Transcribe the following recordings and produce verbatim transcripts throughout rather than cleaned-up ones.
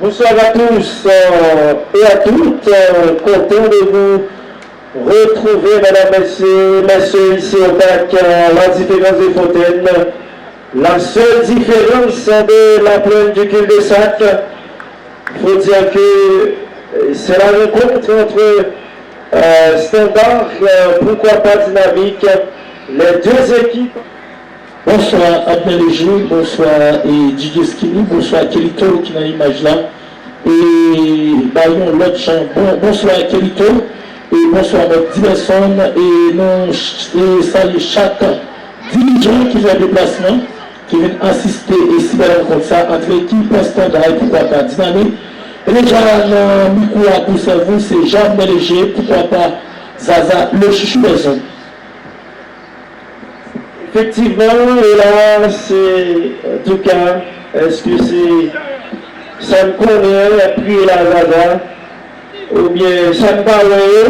Bonsoir à tous, euh, et à toutes. Euh, content de vous retrouver, mesdames, messieurs, messieurs, ici au parc, euh, La Différence de Fontaine. La seule différence de la plaine du cul-de-sac, faut dire que, euh, c'est la rencontre entre, euh, Standard, euh, pourquoi pas Dynamique, les deux équipes. Bonswa Abner Léger, bonswa, e, D J Skinny, bonswa Kelito ki nan imaj la. E ba yon lòt jan, bon, bonswa Kelito, e bonswa Mèt Diverson, e nou ch-, e salye chak dirijan ki fè deplasman, ki vin asiste e si bèl rankont sa ant lekip Standard e poukwa pa Dynamique. E deja nan mikwo a pou sèvi w, se Jean Abner Léger, poukwa pa Zaza, le chouchou des hommes. Efektivman, e la, se, antouka, èske se sa n konnen, y ap kriye la Zaza, oubyen sa n pa wè yo?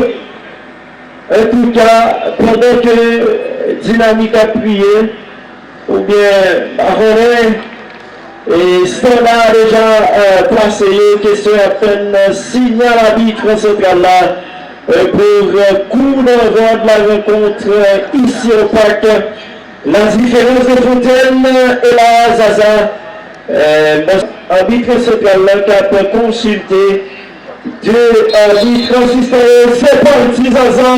Antouka, pandan ke Dynamique ap kriye, oubyen, m pa konnen, e Standard deja, euh, plase yo, kesyon y ap tann, euh, sinyal abit santral la, euh, pour, euh, coup d'envoi de la rencontre, euh, ici au parc La Différence de Fontaine, euh, e la Zaza, euh, abit santral la k ap konsilte. De abit asistan yo, se pati Zaza,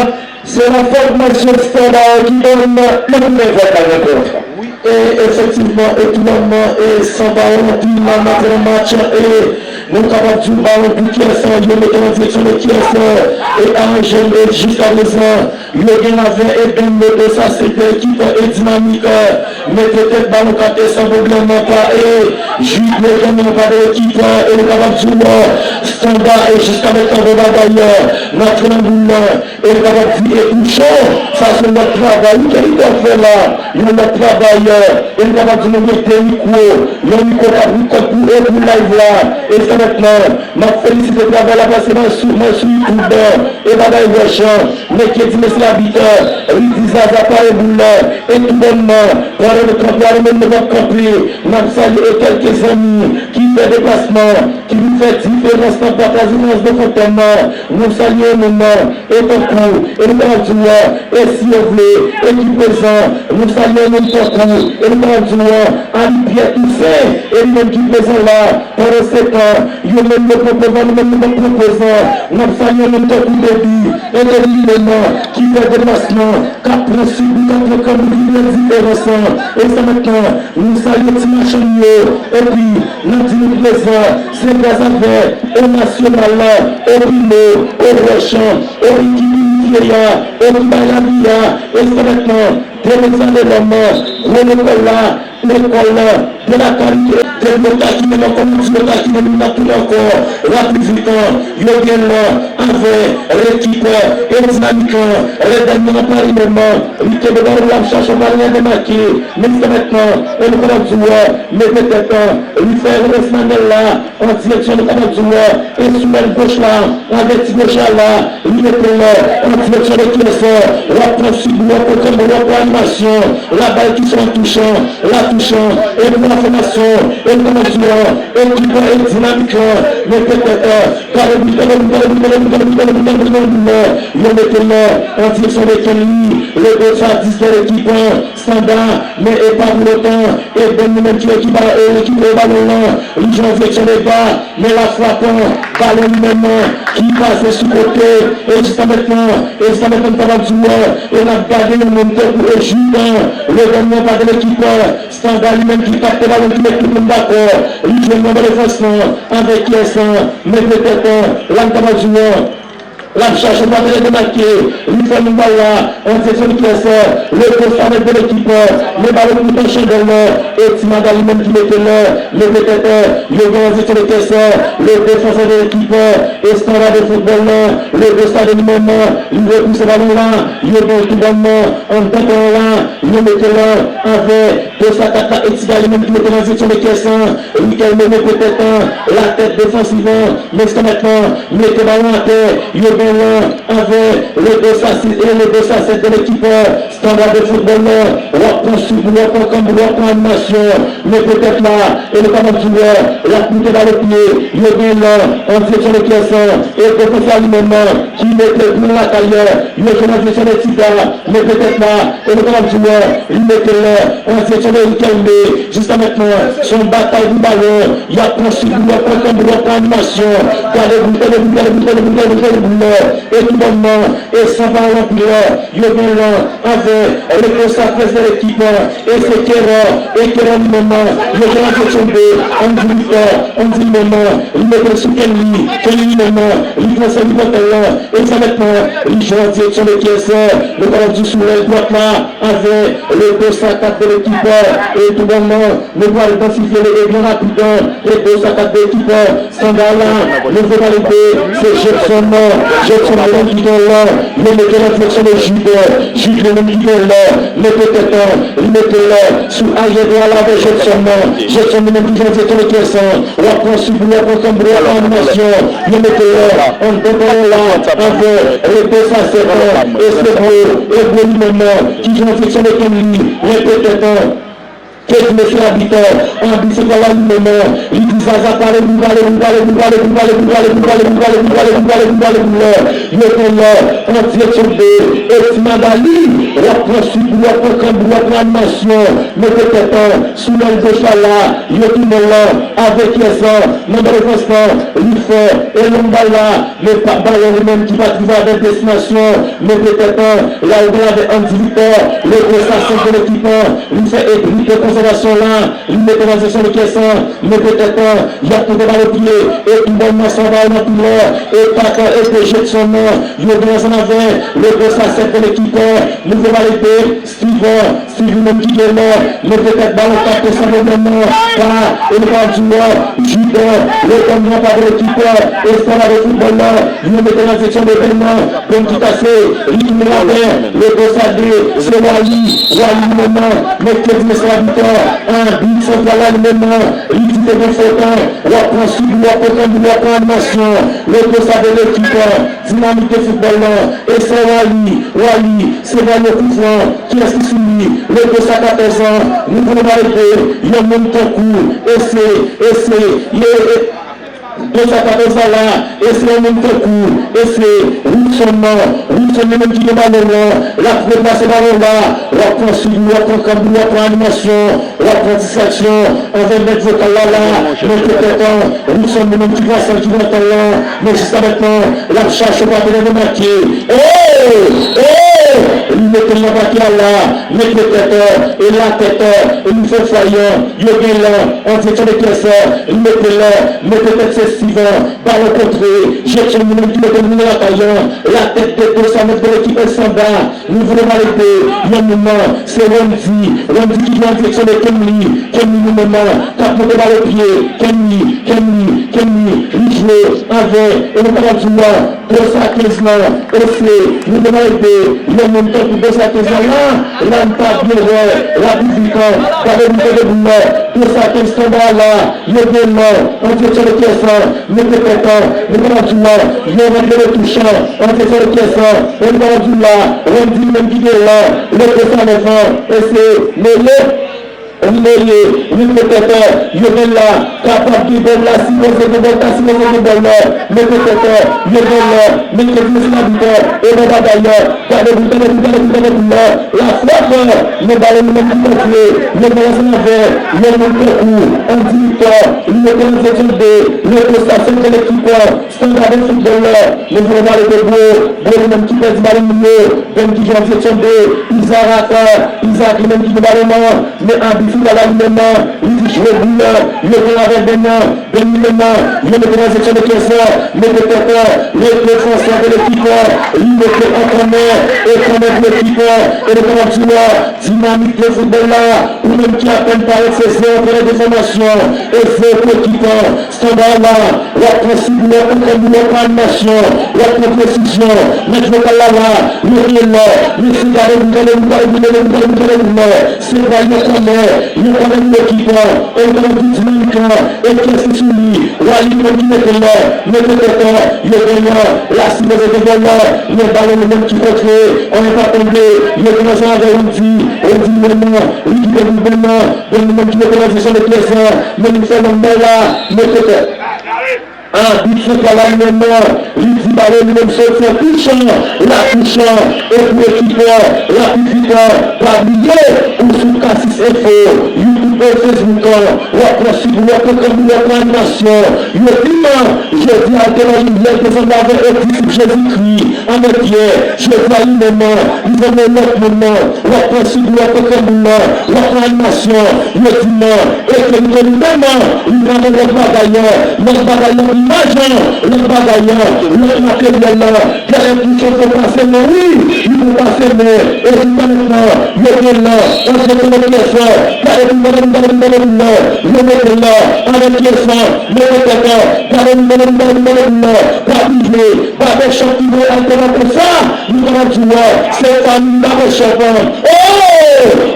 se la fòmasyon Standard ki ban nou premye vòt la rankont. Wi, e efektivman, e finalman, e san bawon anpil la nan tèren match, e nou kapab di w bawon pou K S, yo mete l an direksyon de K S, e aranje l, e jiskaprezan, yo gen lavè e Don Lodo, sa se de ekip e Dynamique, mete tèt bawon kat e san pwoblèm pa e jwi yo gen nan pa de ekip e nou kapab di w Standard e jiska mentnan bon bagay nan tren boul lan e nou kapab di e Pouchon, sa se lòt travay wi ke li t ap fè la, yon lòt travay e nou kapab di nou gen de mikwo, yon mikwo k ap rekòd pou e pou live la e jiska mentnan. M ap felisite travay la paske mwen sou, mwen sou YouTube, e bagay wè jan, men ke di mesye abit, li di Zaza pare boul, e tou bònman, pandan nou kanpe, alò menm nou p ap kanpe, n ap salye e kèlke zanmi ki fè deplasman, ki vin fè diferans nan pataje rans de Fontaine nan, nou salye nou nan, e tankou, e nou kapab di w, e si yo vle, e ki prezan, nou salye nou tankou, e nou kapab di w, Abibyè Tousen, e li menm ki prezan la, pandan se tan, yo menm yo pran prezan, nou menm nou pran prezan. N ap salye moun tankou Debi, e Debi li menm, ki fè deplasman, k ap pran sibou, k ap pran kanbou, ki fè diferans lan. E sa mentnan, nou salye ti machann yo, epi n ap di nou prezan, se gras avè e nasyonal la, e Pino, e Wòchan, e ekip inifye a, e ki bay lavi a, e sa mentnan, de mil zane lòm, gwo lekòl la, Lekòl la, de la kalite, de yo takinen nan kòm di yo takinen nou nan tout ankò, rapid vit lan, yo gen lan, avè, rekip, e dinamik lan, Red Diamond nan pale menm, li kenbe balon l ap chache yon balon nan demake, men jiska mentnan, e nou kapab di w, mete tèt, li fè Esmanèl la, an direksyon nou kapab di w, e sou lèl goch la, avè ti goch la la, li mete l, an direksyon de K S, w ap pran sibou, w ap pran kanbou, w ap pran animasyon, la bal ki fè an touchan, la touchan, e pou enfòmasyon, e nou kapab di w, ekip e dinamik lan, mete tèt, gade boul, gade boul, gade boul, gade boul, gade boul, gade boul, gade boul, gade boul, yo mete l, an direksyon de Kenly, le Godfather dis de lekip, Standard, men e pa pou otan, e Don li menm ki rekipere, e rekipere balon lan, li jwe an direksyon de ba, men l ap frape balon li menm ki pase sou kote, e jiska mentnan, e jiska mentnan m kapab di w, e n ap gade yon moun tankou e Judan, le Don nan Sa de lekip Standard li menm ki kapte balon, ki met tout moun dakò. Li jwenn nan ban defans lan avèk Kyès lan, men petèt la m kapab di w l ap chache patnè de make. Li fè moun bal la an direksyon de Kyès. Le post avèk de lekip, men balon pou nan chandèl. E Ti Maga li menm ki mete l, men petèt yo gen an direksyon de Kyès. Le defansè de lekip Standard de foutbòl la, le Dossard li menm, li repouse balon la. Yo gen l tou bònman anndan tèren la. Yo mete l avè Dossard kat la, Etiga li menm ki mete l an direksyon de Kyès lan. Li kay mennen petèt latèt defansiv lan, men Standard lan mete balon atè. Yo gen l avè le Dossard sis e le Dossard sèt de lekip Standard de foutbòl lan. W ap pran sou boul, w ap pran kanboul, w ap pran animasyon, men petèt la, e nou kapab di w l ap moute bal o pye. Yo gen l an direksyon de Kyès lan, e defansè li menm ki mete boul lakay. Yo jwenn an direksyon de Etiga, men petèt la, e nou kapab di w li mete l an direksyon de Riquelme. Jiska mentnan, se yon batay pou balon. Y ap pran sou boul, y ap pran kanboul, y ap pran animasyon. Gade boul, gade boul, gade boul, gade boul, gade boul, gade boul. E tou bònman, e san pawòl anpil, yo gen l avè le Dossard treize de lekip, e se Kerò, e Kerò li menm, yo gen l an direksyon de Andy Victor, Andy li menm, li mete l sou Kenly, Kenly li menm, li pran sèl, li pran tèl lan, e sa mentnan, li jwe an direksyon de Kyès, nou kapab di sou lèl dwat la, avè le Dossard kat de lekip, e tou bònman, nou pral densifye le e byen rapid, le Dossard kat de lekip, Standard la, nouvo valide, se Jetson, Jetson li menm ki gen l, yo mete l an direksyon de Jude, Jude li menm ki gen l, men petèt, li mete l sou aryè dwat la avè Jetson, Jetson li menm ki jwe an direksyon de Kyès, w ap pran sou boul, w ap pran kanboul, w ap pran animasyon, yo mete l anndan tèren la, avè le Dossard sèt, e se Bro, e Bro li menm, ki jwe an direksyon de Kenly, men petèt, Kèt mesye abit, abit se pa la li menm, li di Zaza pale boul, pale boul, pale boul, pale boul, pale boul, pale boul, pale boul, pale boul, pale boul, pale boul, pale boul, yo tounen an direksyon de Eti Magali, w ap pran sou boul, w ap pran kanboul, w ap pran animasyon, men petèt sou lèl goch la la, yo tounen l avèk Kyès nan ban defans lan, li fè e long bal la, men pa balon li menm ki pa t rive avèk destinasyon, men petèt la yo gen avèk Andy Victor, le gwo sasen de lekip, li fè e dri de konsantrasyon la, li mete nan direksyon de Kyès, men petèt y ap tante bal o pye, e tou bònman sa bal nan pilè, e Kaka e de Jetson, yo gen ansanm avè le gwo sasen de lekip, nouvo bal ede, Steven, Steven menm ki gen lè, men petèt balon tape san pwoblèm pa, e nou ka di w, Jude, le kòm gran pa de lekip, e Standard de foutbòl la, yo mete nan direksyon de Ben nan, Ben ki kase, li tounen atè, le gwo sa de, se Wally, Wally li menm, men ke di mesye abit, abit santral la li menm, li di te gen fòt, w ap pran sou boul, w ap pran kanboul, w ap pran animasyon, le gwo sa de lekip, dinamik de foutbòl la, e se Wally, Wally, se Wally koufran, kiyès ki sou li, le gwo sa katòz an, nouvo bal ede, yon moun tankou, e se, e se, ye, e, gwo sa katòz an la, e se yon moun tankou, e se Woodson nan, Woodson li menm ki gen balon an, l ap replase balon la, w ap pran sou li, w ap pran kanboul, w ap pran animasyon, w ap pran distraksyon, avèk mèt vokal la la, men petèt, Woodson li menm ki pran san ki pran tan lan, men jiska mentnan, l ap chache patnè de make. Oh! Oh! Li mete l nan pake a la, men petèt, e latèt, e li fè fay, yo gen l an direksyon de Kyès, li mete l, men petèt se Steven, balon kontre, Jetson li menm ki mete l nan lakay, latèt de gwo sa nèf de lekip Samba, nouvo bal ede, yon moun nan, se Wendy, Wendy ki jwe an direksyon de Kenly, Kenly li menm, k ap moute bal o pye, Kenly, Kenly, Kenly, li jwe avè, e nou kapab di w, gwo sa kenz lan, e se, nouvo bal ede, yon moun tankou gwo sa kenz lan la, la m pa byen wè, rapidite, gade boul, gade boul la, gwo sa kenz Samba la, yo gen l an direksyon de Kyès, men petèt, nou kapab di w, yon rant de retouch an direksyon de Kyès, e nou kapab di w la, Wendy menm ki gen l, le gwo sa nèf an, e se Mele, Mele, men petèt, yo gen l la, kapab gen bòl la, sipoze gen bòl, ta sipoze gen bòl la, men petèt, yo gen l la, men ke di mesye abit, e bon bagay, gade boul, gade boul, gade boul, gade boul la, la frap, men balon li menm ki kontre, yo gen ansanm avè, yon moun tankou, Andy Victor, li mete l an direksyon de, le gwo sa senk de lekip, Nan gade foutbòl la, nou vle pale de Bro, Bro li menm ki pèdi balon li yo, Ben ki jwe an direksyon de Iza Raka, Iza ki menm ki gen balon nan, men abit foutbòl la li menm nan, li di jwe boul la, yo gen avèk Ben nan, Ben li menm nan, yo mete nan direksyon de pyès la, mete tèt la, le defansè de lekip la, li mete an kònè, e kònè pou ekip la, e nou kapab di la, dinamik de foutbòl la, ou menm ki apèn parèt se zewo kònè de fòmasyon, e zewo pou ekip la. Standard la, w ap pran siboulè pou kanboulè pou animasyon, w ap pran presizyon, nèg vokal la la, yo rele la, mesye gade m, gade m, gade m, gade m, gade m, gade m la, se pa yon kònè, yon kònè pou ekip la, e yo kapab di dinamik la, e kiyès ki sou li, Wally li menm ki mete l la, mete tèt la, yo genyen, la sipoze te gen la, men balon li menm ki kontre, anyen pa tonbe, yo genyen ansanm avè Wendy, Wendy li menm nan, li kite pou Ben nan, Ben li menm ki mete nan direksyon de pyès la, men li fè long bal la, mete tèt. Abit santral la li menm nan, li di balon li menm soti an touchan, la touchan, e pou ekip la, rapid vit la, pa bliye, ou sou K sis Info, YouTube e Facebook an, w ap pran sibou, w ap pran kanbou, w ap pran animasyon. Yo di m, jodi a te nan limyè de zanmi avè e disip Jezikri, an mèt yè, jodi a li menm, li zanmi lòt moun nan, w ap pran sibou, w ap pran kanbou la, w ap pran animasyon, yo di m, e ke li menm, li menm, li pran lòt bagay la, lòt bagay la pi majan, lòt bagay la, lòt materyèl la, gade pou chofè pase men wi, li pou pase men, e jouska mentnan, yo gen la, an direksyon de pyès la, gade pou gade pou gade pou gade pou la, yo mete la, avèk pyès la, mete tèt la, gade pou gade pou gade pou gade pou la, pa bliye, Babèchòp ki voye altènatè sa, nou kapab di w, se fanmi Babèchòp an. Oh!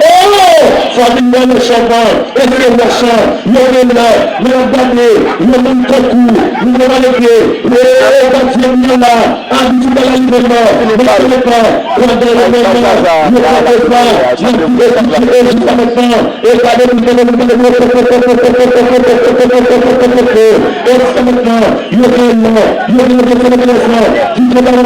Oh! Fanmi Babèchòp an. Èske wòch an, yo gen la, men ap gade, yo menm tankou, nou gen malete, e, e, e, Bondye m nan la, abitid nan la li menm, men se le pa, pandan yo menm, yo pa devan, nan tout etidye, e jiska mentnan, e gade pou gade pou gade pou, e jiska mentnan, yo gen la, yo gen la, yo gen la, yo gen la,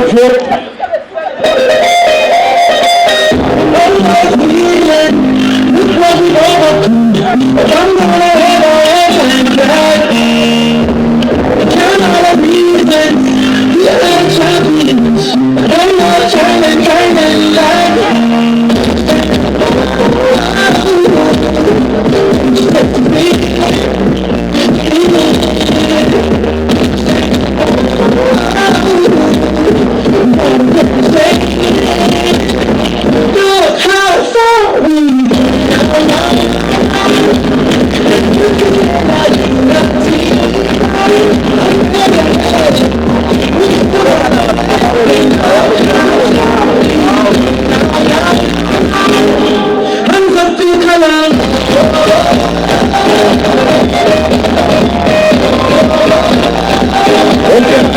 Ok.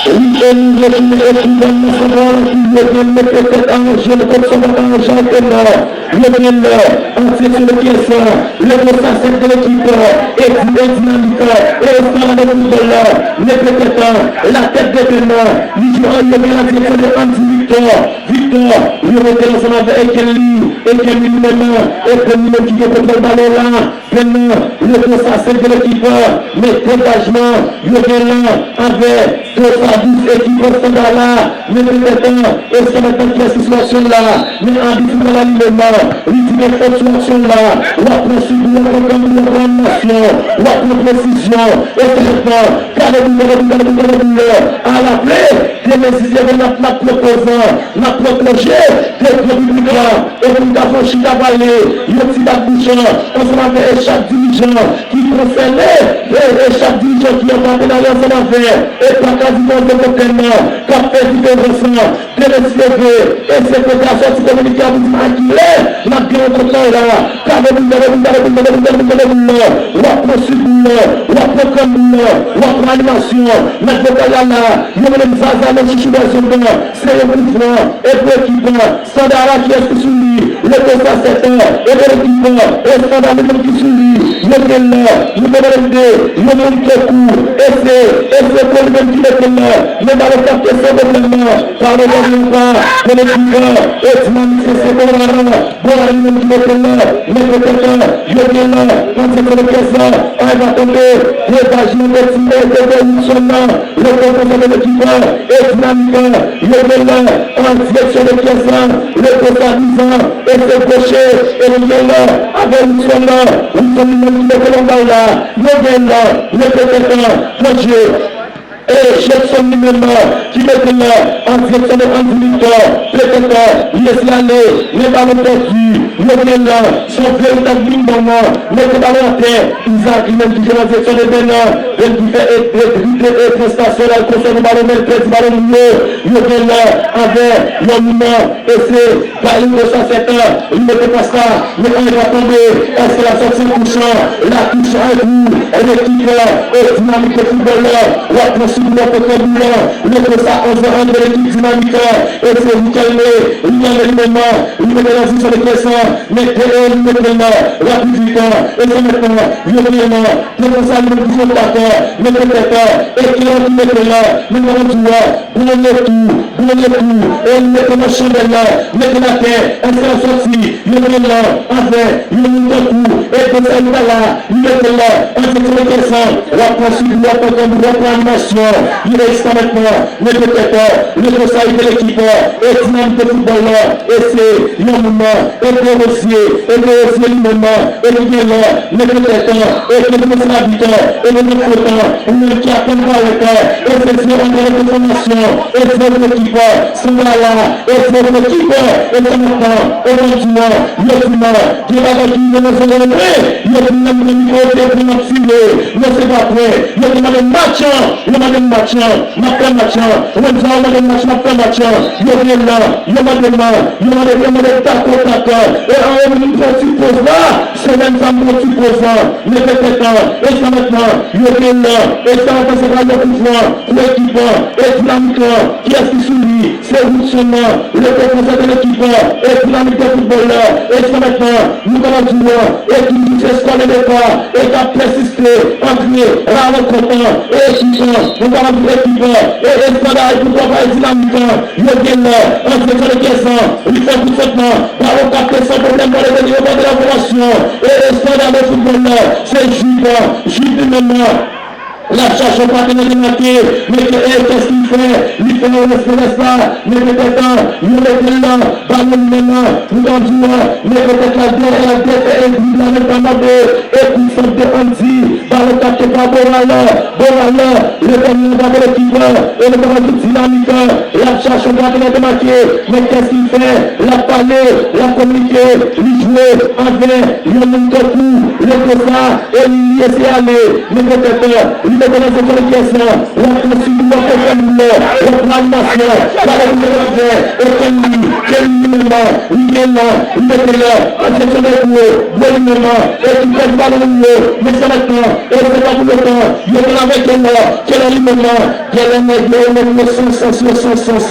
Wi, e nou retounen epi bann nan santral ki yo gen mete tèt aranje l kòm sa w ap aranje al tèt la. Yo gen lè, an direksyon de pyès la, le dos a sèt de lekip, e di, e dinamik, e eskalade foutbòl la, mete tèt la, la tèt de Ben nan, li jwe an yo gen an direksyon de Andy Victor, Victor, yo mete l ansanm avè Ekenli, Ekenli li menm, e Ben li menm ki gen kontwòl balon la, Penn nan, le dos a senk de lekip, men degajman, yo gen la, avè dos a dis ekip Standard la, men petèt, e sa mèt nan pyès sou aksyon la, men abit foutbòl la li menm, li di men fòt sou aksyon la, w ap pran sibou, w ap pran kanbou, w ap pran animasyon, w ap pran presizyon, e sa mèt nan, gade boul, gade boul, gade boul, gade boul, alaple, demen sizèm, n ap, n ap pran pozan, n ap pran konje, de gran piblik la, e pou n ka fè yon chita pale, yon ti bat bouch, ansanm avè e chak dirijan ki konsène, e, e chak dirijan ki anba penale ansanm avè, e pa ka di manje kokenn nan, k ap fè diferans lan, te leve, e se kote a sòti kominike a pou di m a kilè n ap gen yon kont nan la, gade boul, gade boul, gade boul, gade boul, gade boul, gade boul la, w ap pran sibou la, w ap pran kanbou la, w ap pran animasyon, nèg vokal la la, yo rele m Zaza, men chouchou dèzondan, se yon kout fran, e pou ekip la, Standard la kiyès ki sou li, le dos a sèt, e de lekip la, e Standard li menm ki sou li, Yo gen la, yo gen de, yo menm tankou, e se, e se Paul menm ki mete la, men balon kapte san pwoblèm nan, pa nan gade anba, nan ekip la, e dinamik se se Borara, Borara li menm ki mete la, men petèt, yo gen la, nan sèt sèt kèz la, ay va tonbe, degaj nan peti, e se de Wilson nan, le pwopoze de lekip la, e dinamik la, yo gen la, an direksyon de pyès la, le posadizan, e se goche, e li gen la, avè Wilson nan, Wilson li menm ki mete l anba la, yo gen la, le petèt la, Bondye, e Jetson li menm la, ki mete l la, an direksyon de Andy Victor, petèt la, li eseye ale, men balon pèdi, yo gen la, se yon veritab bingbong, mete balon atè, Isaac li menm ki jwe nan direksyon de Bènan, menm ki fè e, e, dribble e prestasyon la, l konsève balon, men l pèdi balon li yo, yo gen la, avè, yon moman, e se Gaël Dos a sèt an, li mete pas la, men anyen pa tonbe, èske l ap sòti an kouchan, la touche an kou, lekip la, e dinamik de foutbòl la, w ap pran sou boulòt kontrè boulòt, mete sa onz an de lekip dinamik la, e se Riquelme, Riquelme li menm, li mete nan zizon de pyès la, men de e li mete l la, rapidite, e se mentnan, yo gen la, defann sa li menm pou kontak, mete tèt, e Kelan ki mete l la, men kòman di w, Bon retou, bon retou, e li mete nan chandèl la, mete l atè, èske l ap sòti, yo gen la, avè, yon moun tankou, e de sa li pa la, li mete l la, an direksyon de pyès la, w ap pran sou boulòt kontrè boulòt pou animasyon, li reyisi mentnan, mete tèt, mete sa ede lekip, e dinamik de foutbòl la, e se, yon moun, e Desrosiers, e Desrosiers li menm, e li gen la, mete tèt, e ke defann sa labitan, e mete fot, ou menm ki ap tann parèt, e se zye antre nan fòmasyon, e zye pou ekip, Sandala, e zye pou ekip, e se mentnan, e kontinyan, yo di m, gen bagay ki rive nan zòn nan, yo di m nan mwen mikwo te pran ap tire, men se pa vre, yo te mande m match, yo mande m match, m ap fè match, Renzo mande m match, m ap fè match, yo gen la, yo mande m, yo mande, yo mande tak o tak, e an yo menm m pran ti poz la, se menm sa m pran ti poz la, men petèt, e sa mentnan, yo gen la, e sa mentnan se pa yon kout fran, pou ekip, e dinamik, kiyès ki sou li, se Wilson nan, le pwopoze de lekip, e dinamik de foutbòl la, e sa mentnan, nou kapab di, e ki se skò de depa, e k ap pèsiste, antre, la rankont, e ekip, nou kapab di ekip, e estanda, e poukwa pa e dinamik, yo gen la, an direksyon de pyès la, li fè kout sòt la, balon kapte san pwoblèm, balon vini, yo mande la fòmasyon, e estanda de foutbòl la, se Jude, Jude li menm, l ap chache yon patnè demake, men ke, e kès li fè, li fè yon rès rès la, men petèt, yo mete l la, balon li menm, nou ka di, men petèt la, dèyè, l ap defè, e drib la, men pa mande, e kout sant de Andy, balon kapte pa Boral, Boral, le bal nan ba de lekip, e nou ka di dinamik, l ap chache yon patnè demake, men kès li fè, l ap pale, l ap kominike, li jwe avè yon moun tankou, le Kosa, e li eseye ale, men petèt, li mete nan zòn de pyès la, l ap pran sou boulòt kontrè boulòt, l ap pran animasyon, gade pou l ap fè, e Kenly, Kenly li menm, li gen la, li mete la, an direksyon de gwo, gwo li menm, e ki pèdi balon li yo, men se mentnan, e se pa pou lontan, yo pral avè Kenly, Kenly li menm, Kenly nèg yo menm yo san sans, yo san sans,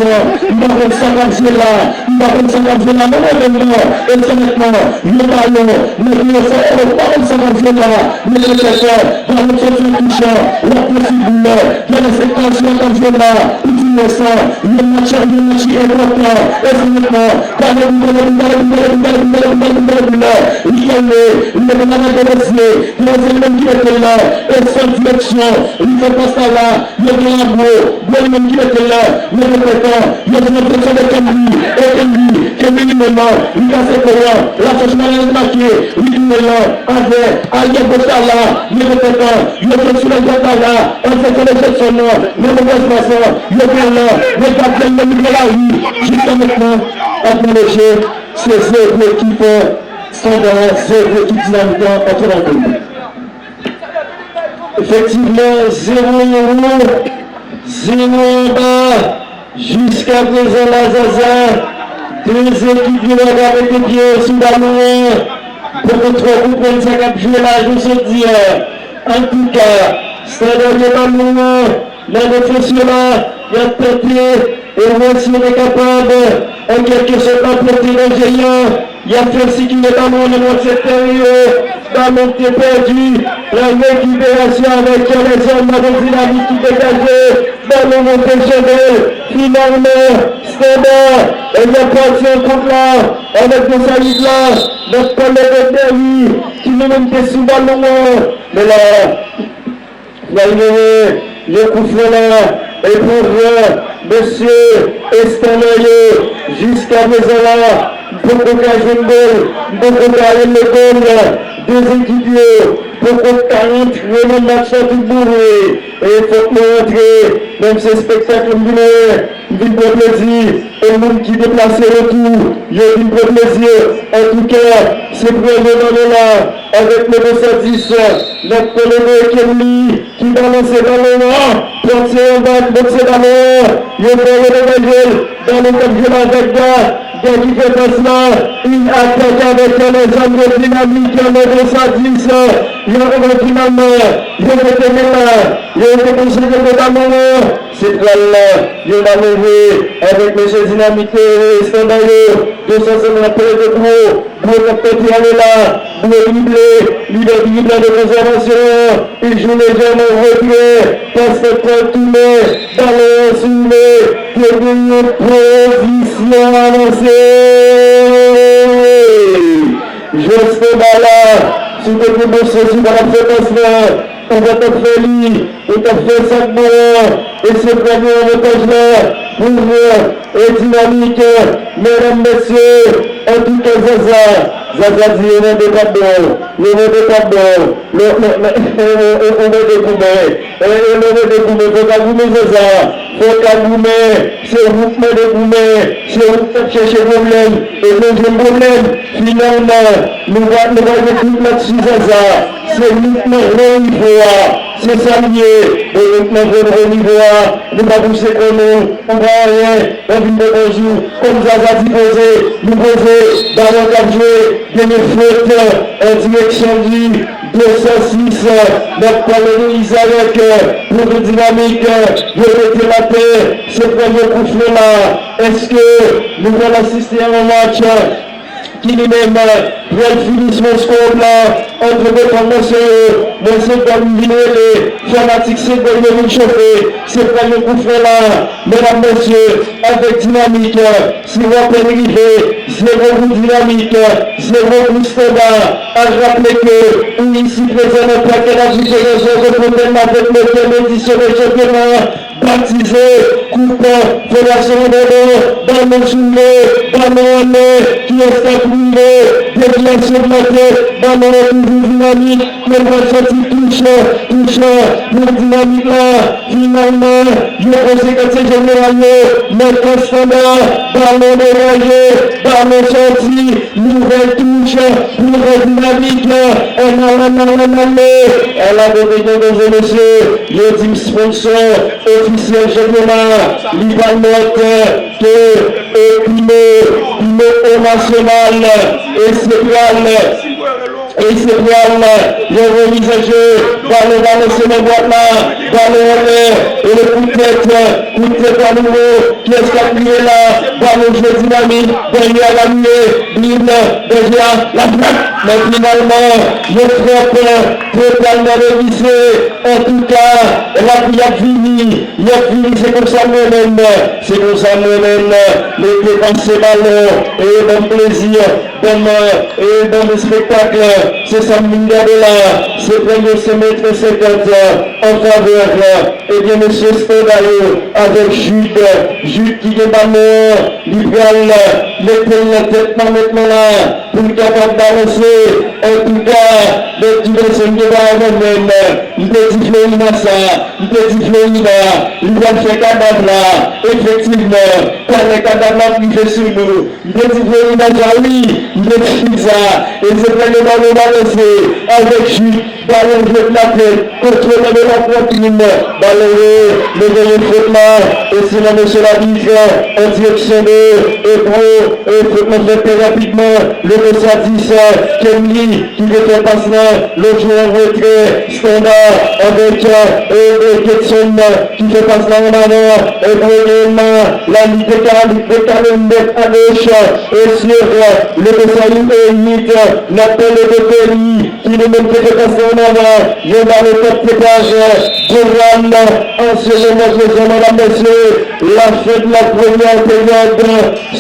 m pa konn sa k ap jwe la, m pa konn sa k ap jwe la, non, non, non, non, e se mentnan, yon balon, nèg yo fè, e yo pa konn sa k ap jwe la, men yo fè sa, balon soti an touchan, w ap pran ti boul, gade se Kalsyon k ap jwe la, ou di mwen sa, yon match, yon match ki enpòtan, e se mentnan, gade boul, gade boul, gade boul, gade boul, gade boul, gade boul, gade boul, gade boul, li kenbe, li mete nan men Desrosiers, Desrosiers li menm ki mete l la, e san direksyon, li fè pas la la, yo gen la gwo, gwo li menm ki mete l la, men petèt, yo jwenn direksyon de Kenly, e Kenly, Kenly li menm, li kase kò a, l ap chèche malè l make, li tounen la, avè, aryè goch la la, men petèt, yo jwenn sou lè dwat la la, an direksyon de Jetson nan, men movèz pas, yo gen la, men gadyen nan mitan lari, jiska mentnan, ap nan leje, se zewo ekip, Standard, zewo ekip Dinamik la, antre nan gòl. Efektivman, zewo anwo, zewo anba. Jiska prezan, la Zaza, de ekip yo pa ka mete pye yo sou balon an. Poko twò konprann sa k ap jwe la, jan w sot di a. Antouka, Standard gen balon an. Nan defans yo la, y ap tante e wè si yo te kapab, an kèlkesòt, apòte danje a. Y ap fè sikile balon nan lòt sektè yo. Balon ki te pèdi. La rekiperasyon avèk lèzòm avèk Dinamik ki degaje. Balon nan te janbe. Finalman, Standa, e y ap pati an kont la avèk Dosayiv la. N ap pale de Dèwi ki li menm te sou balon an. Men la, Pral genyen yon koufran la, e pou vre, mesye, Estanda yo, jiskaprezan la, m poko ka jwenn gòl, m poko ka rele gòl, de ekip yo poko ka rantre nan match la tout bon vre, e fòk nou rantre, menm se espektak m vin wè, m vin pran plezi, e moun ki deplase yo tou, yo vin pran plezi, antouka, se premye nan men la, avèk nimewo san dis, n ap kole de Kenly, ki balanse balon an, pòt se yon bak, pòt se balon an, yo fè yo degaje l, balon k ap jwe l avèk Ga, Ga ki fè pas la, li atake avèk lèzòm de Dinamik, nimewo san dis, yo, yo finalman, yo mete men la, yo te konsantre de balon an, se pral la, yo malere, avèk mesye Dinamik, Estanda yo, de san san nan pè de gwo, Bro k ap tante ale la, Bro drible, lidè drible de konzèvasyon an, li jwe lejèman retrè, pas nan kò l tounen, balon an sou men, te gen yon pozisyon avanse. Jwè Standa la, si w te gen bon sans, ou pa t ap fè pas la, ou pa t ap fè li. Ou t ap fè sa k bon an, e se premye avantaj la pou e Dinamik, medam, mesye, antouka Zaza, Zaza di yo mande padon, yo mande padon, yo mande goumen, yo mande goumen, fò ka goumen Zaza, fò ka goumen, se ou k mande goumen, se ou k t ap chèche pwoblèm, e nou jwenn pwoblèm, finalman, nou va, nou va gen tout nèt sou Zaza, se nou k nan wo nivo a. Se sa l ye, bon, nou nan gwo nivo a, nou pa pouse kò nou, nou pa anyen, nou vin fè bonjou, kòm Zaza di poze, nou poze, balon k ap jwe, genyen fwòt, an direksyon di, de san sis, n ap pale de Izayèk, pou Dinamik, yo mete l atè, se premye koufran la, èske nou pral asiste a yon match, ki li menm pral fini sou yon skò blan ant de fòmasyon yo, men se gòl m vin rele, fanatik se gòl yo vin chofe, se pral yon koufran la, medam, mesye, avèk Dinamik, si rapèl rive, zewo pou Dinamik, zewo pou Standa, a raple ke ou isi prezan nan Pakè Ladiféransyon, se pou menm avèk nevyèm edisyon de chanpyona, Batize, kout fondasyon an bò, balon sou men, balon anlè, kiyès k ap rive, devyasyon plante, balon an toujou Dinamik, men pral soti touch, touch pou Dinamik la, finalman, yo poze katye jeneral yo, men Standa, balon degaje, balon soti, nouvèl touch pou Dinamik, an ale, an ale, an ale, ala kote gen koze mesye, yo di m sponsò, ofisyèl chanpyona, li pa lòt ke, e, Pino, Pino O Nasyonal, e se pral, e se pral, yon remiz an je, balon balanse nan bwat la, balon anlè, e kout tèt, kout tèt a nouvo, kiyès k ap kriye la, balon jwe Dinamik, dènye a la mye, drib, dènye a, la frap, men finalman, yon frap totalman revise, antouka, lapli ap vini, y ap vini, se konsa mwen menm, se konsa mwen menm, mete pase balon, e ban m plezi, ban m, e ban m espektak, se sa m vin gade la, se premye senk mèt senkant an favè, ebyen, mesye Standa yo, avèk Jude, Jude ki gen balon an, li pral mete l nan tèt pa mèt lan la, pou l kapab balanse, antouka, lè Diversyon gen bagay nan men l, m te di Florina sa, m te di Florina, li pral fè kadav la, efektivman, talè kadav la ap rive sou nou, m te di Florina sa wi, m te di sa, e se premye balon balanse, avèk Jude, balon jwe nan tèt, kontwole de la pwatrin, balon voye, men genyen fot la, e se nan mesye labit, an direksyon de, e gwo, e fot la fèt trè rapidman, le de sa dis, Kenly, ki te fè pas la, lòt jwè an retrè, Standa, avèk, e, Ketson ki fè pas la an avan, e pou Emma, la li dekale, dekale nèt a goch, e sur le conseil huit, n ap pale de Feli, ki li menm te fè pas la an avan, yon bal o kat te pase, Duran, an se moman prezan, medam, mesye, la fen de la premyè peryòd,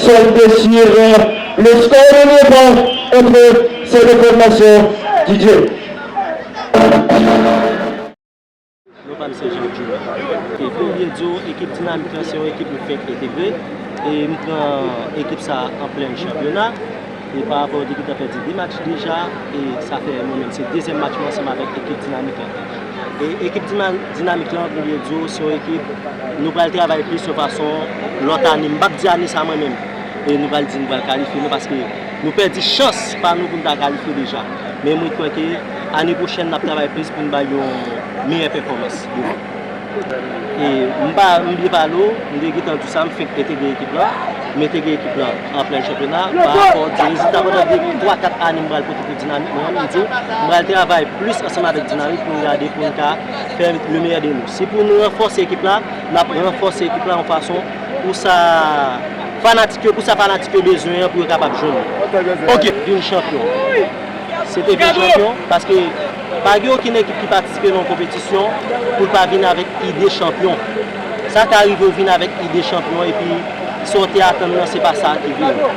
solde sur le score de l'époque entre ces deux formations. Didier. Non pa m se Jean Junior. E pou m byen di w, ekip Dinamik lan se yon ekip m fenk entegre. E m pran ekip sa an plen chanpyona. E pa rapò yo te gentan pèdi de match deja. E sa fè mwen menm se dezyèm match mwen ansanm avèk ekip Dinamik lan. E ekip Dina- Dinamik lan, pou m byen di w, se yon ekip nou pral travay plis yon fason lòt ane. M p ap di ane sa mwen menm. E nou pral di nou pral kalifye nou paske nou pèdi chans pa nou pou n ta kalifye deja. Men mwen kwè ke ane pwochèn n ap travay plis pou n bay yon meyè pèfòmans devan. E m pa, m byen pale w, m te gentan di w sa, m fenk entegre ekip la. M entegre ekip la an plen chanpyona. Pa rapò di rezilta pandan de, twa, kat ane m pral pote pou Dinamik mwen, m di w, m pral travay plis ansanm avèk Dinamik pou n gade, pou n ka fè le meyè de nou. Si pou nou ranfòse ekip la, n ap ranfòse ekip la yon fason pou sa fanatik yo, pou sa fanatik yo bezwen an pou yo kapab jwenn. Ok. Vin chanpyon. Se te vin chanpyon, paske pa gen okenn ekip ki patisipe nan yon konpetisyon pou l pa vin avèk ide chanpyon. Sa ka rive w vin avèk ide chanpyon epi sa w te atann nan se pa sa ki vini.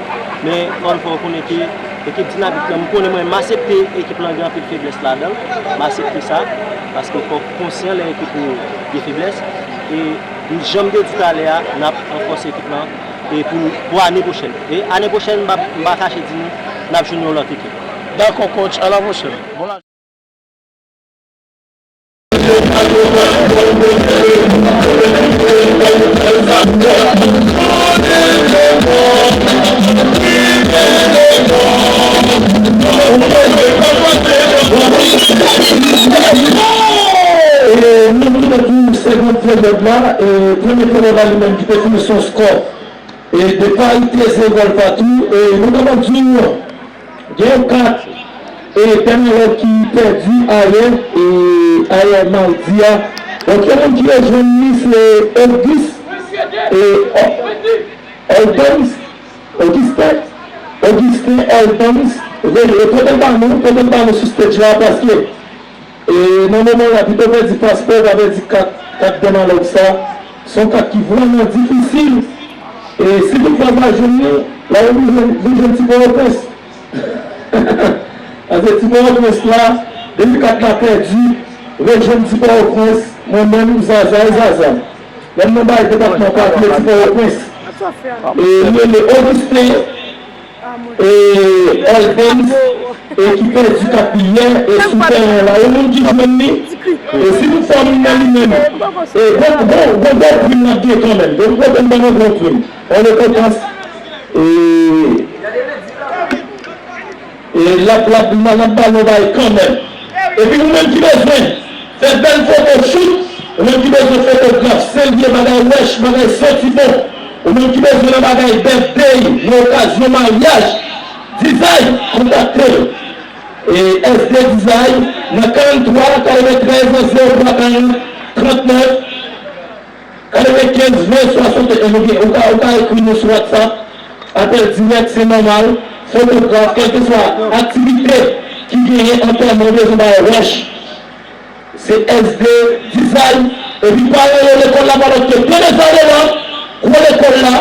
Men ankò yon fwa w konnen ke ekip Dinamik lan, m konnen mwen, m aksepte ekip lan gen anpil feblès ladan l, m aksepte sa, paske fò w konsyan lè ekip ou gen feblès. E jan m te di w talè a, n ap ranfòse ekip lan e pou, pou ane pwochèn. E ane pwochèn, m pa, m pa kache di nou, n ap jwenn yon lòt ekip. Dakò, coach, à la prochaine. Bon la- E, nou, nou te pou segonn peryòd la, e, premye peryòd la, li menm ki te fini sou skò, e, de parite zewo gòl patou, e, nou kapab di w, gen yon kat, e, tèm alò ki pèdi ayè, e, ayè madi a. Donk, yon moun ki rejwenn li, se Auguste, e, Ol-, Oldens, Augustin, Augustin Oldens, re-, e, pote l ba nou, pote l ba nou sou stage la, paske E nan moman la, pito pèdi paspò, pa pèdi kat, kat dèmalòg sa. Se yon kat ki vrèman difisil. E si toutfwa w pa jwenn li, la w oblije vin jwenn ti Pòtoprens. Paske ti Pòtoprens la, depi kat la pèdi, rejwenn ti Pòtoprens, mwen menm, Zaza e Zaza. Lè m nan bay depatman pa vle ti Pòtoprens. E li rele Augustin e, Elvens, e ki pèdi kat li yè, e sou tèren la, yon moun ki jwenn li, e si toutfwa moun nan li menm, e bon, bon, bon, bon prim n ap gen kanmenm, bon, bon, bon, bon, bon prim, an lekonpans, e, e l ap, l ap, l ap ba nou bay kanmenm. Epi ou menm ki bezwen fè bèl foto shoot, ou menm ki bezwen fotograf serye, bagay wèch, bagay santi bon, ou menm ki bezwen nan bagay birthday, nan okazyon maryaj, Dizay, kontakte l. E S D Dizay nan karant twa, katreventrèz, zewo twa, karant, trant nèf, katrevenkenz, ven, swasannde, e nou gen, ou ka, ou ka ekri nou sou WhatsApp, apèl dirèk, se nòmal, fotograf, kèlkeswa aktivite ki genyen, antèman, ou bezwen bay wèch. Se S D Dizay. Epi paran yo lekòl la pa lòt ke pye devan devan, gwo lekòl la,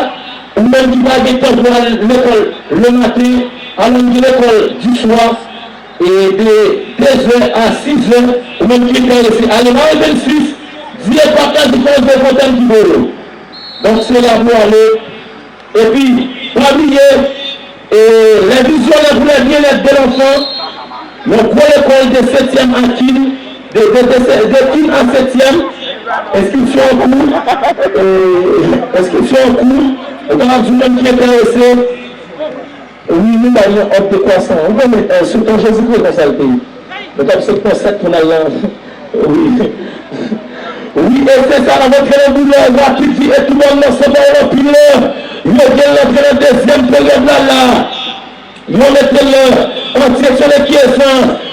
ou menm ki pa gen tan pou al lekòl lematen, al ann gen lekòl diswa, e de de zè a sis zè, ou menm ki enterese, ale Mari vennsis, Dyepaka, Difrans, Defontenn, Kibolo. Donk, se la pou ale. Epi, pa bliye, e, Les Visionnaires pour le Bien-être de l'Enfant, yon gwo lekòl de setyèm a kin, de, de, de, de kin a setyèm, enskripsyon an kou, e, enskripsyon an kou, ou kapab di w menm ki enterese, wi, nou bay yon òf dekwasan, ou konnen, e, sou tan Jezikri konsa l te ye. Nou t ap sot pran sèt pou n al nan, wi. Wi, e se sa, n ap antre nan doulè, rapid, vi e tou bòn nan, san pawòl anpil, yo gen l antre nan dezyèm peryòd la, la. Yo mete l an direksyon de Chiesa,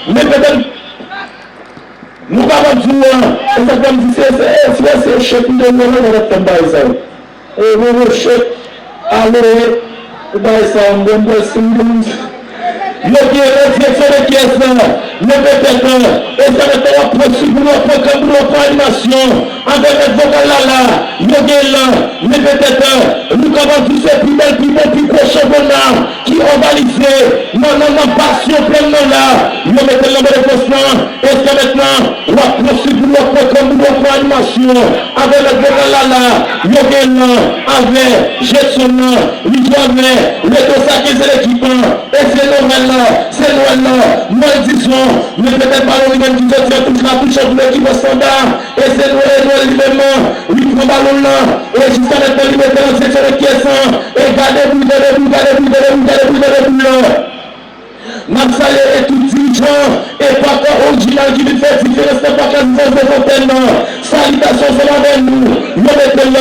men petèt, nou Sa m ap di w an, e sa k fè m di se, se, e, si w wè se echèk m te wè nan, nan tèt m bagay sa yo. E, bon, echèk, aloe, e bagay sa yo, m konn pèse m, m yo gen nan direksyon de kyès lan, men petèt, e sa mèt lan w ap pran sipou, w ap pran kanboul, w ap pran animasyon, avè mèt vokal la la, yo gen lan, men petèt, nou kapab di se pi bèl, pi bon, pi gwo chanpyona ki òganize nan, nan, nan pasyon plenn nan la, yo mete l nan Fòdefrans lan, e sa mèt lan, w ap pran sipou, w ap pran kanboul, w ap pran animasyon. Avè lòt vokal la la, yo gen lan, avè Jetson nan, li jwe avè Leto sa kenz lekip lan. E se Nwèl lan, se Nwèl lan, Nwèl Dizon, men petèt balon li menm ki soti an touch la, touch an pou lekip Estanda. E se Nwèl, Nwèl li menm, li pran balon lan. E jiska mèt lan li mete l an direksyon de kyès lan. E gade boul, gade boul, gade boul, gade boul, gade boul, gade boul lan. N ap salye e tout dirijan e patnè orijinal ki vin fè diferans nan Pak Azizans de Fontaine nan. Salitasyon ansanm avè nou, yo mete l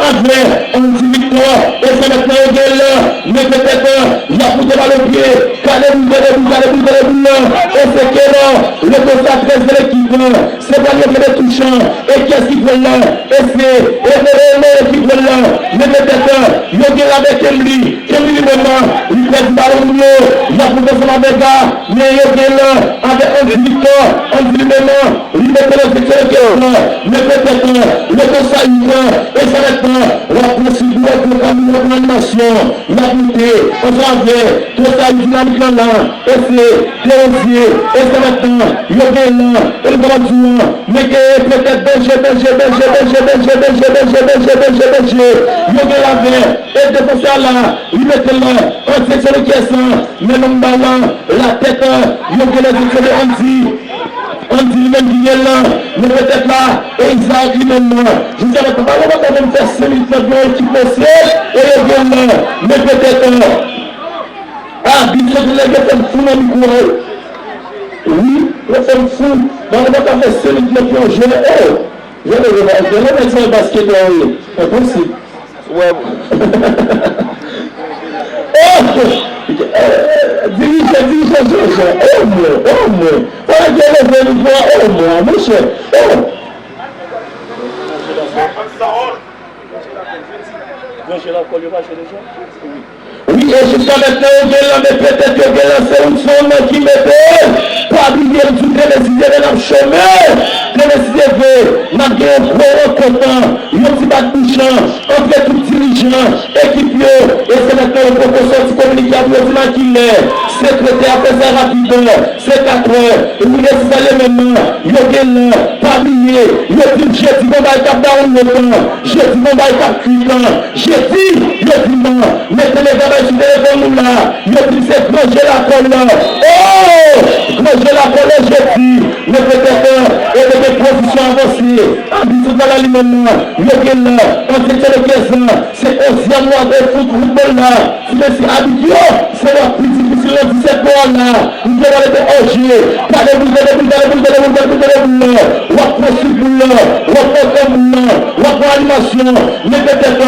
avè Andy Victor, e se mèt lan yo gen l, men petèt, y ap moute bal o pye, gade boul, gade boul, gade boul, gade boul lan, e se Kenan, le konsa trèz de lekip lan, se pral yo mete touch lan, e kiyès ki pran l lan, e se, e, e, e, e, ki pran l lan, men petèt, yo gen l avè Kemly, Kemly li menm, li pèdi balon moun yo, y ap moute ansanm avè Ga, men yo gen l avè Andy Victor, Andy li menm, li mete l an seksyon de kèk lan, men petèt, le konsa li pran, e sa mèt lan, w ap pran sipou, w ap pran kanboul, w ap pran animasyon, y ap moute, ansanm avè, konsa li dinamik lan la, e se, Derozye, e sa mèt lan, yo gen l, e nou kapab di w, men gen petèt danje, danje, danje, yo gen l avè, e defansè a la, li mete l an direksyon de kyès lan, men nonm bal lan, latèt, yo gen l an direksyon de Andy. Andy li menm ki gen l lan, men petèt la, e Isaac li menm nan. Jodi a, balon pa ka menm fè senk minit nan yon ekip mesye, e yo gen l lan, men petèt, abit yo te leve fè m fou nan mikwo a wi. Wi, yo fè m fou. Balon pa ka fè senk minit nan yon jwè, o! Jwè de jwè, jwè de jwè basketè wi. Enposib. Wè. Oh! Eh, dirijan, dirijan, dirijan. Oh, mwen, oh, mwen. Pa gen leve nou pran, oh, mwen, monchè. Oh! Branche lakòl yo mache deja? Wi. Wi, e jiska mentnan, yo gen l lan, men petèt yo gen l lan, se Woodson ki mete l. Pa bliye, m di w, demen si Dye vle, n ap chome. Demen si Dye vle, n ap gen yon gwo rankont, yon ti bat bouch lan, antre tout dirijan, ekip yo, e se mentnan yo poko sòti kominike a pou yo di m a kilè. Sekretè a fè sa rapid, se katrè, wi, e se sa yo menm, yo gen l lan, pa bliye, yo di m jedi gon bagay k ap download lan, jedi gon bagay k ap kwit lan, jedi, yo di m, mete lega bay sou telefòn nou la, yo di m se Gran Je Lakòl lan, oh! Gran Je Lakòl lan jedi, men petèt, e depi pozisyon avanse, abit la li menm, yo gen l lan, an direksyon de kyès lan, se onzyèm wad e fout foutbòl la. Ti mesye abit yo, se wad pi difisil nan disèt mwa la. M te pale de Oje. Gade boul, gade boul, gade boul, gade boul, gade boul, gade boul lan. W ap pran sou boul lan, w ap pran kòm boul lan, w ap pran animasyon. Men petèt,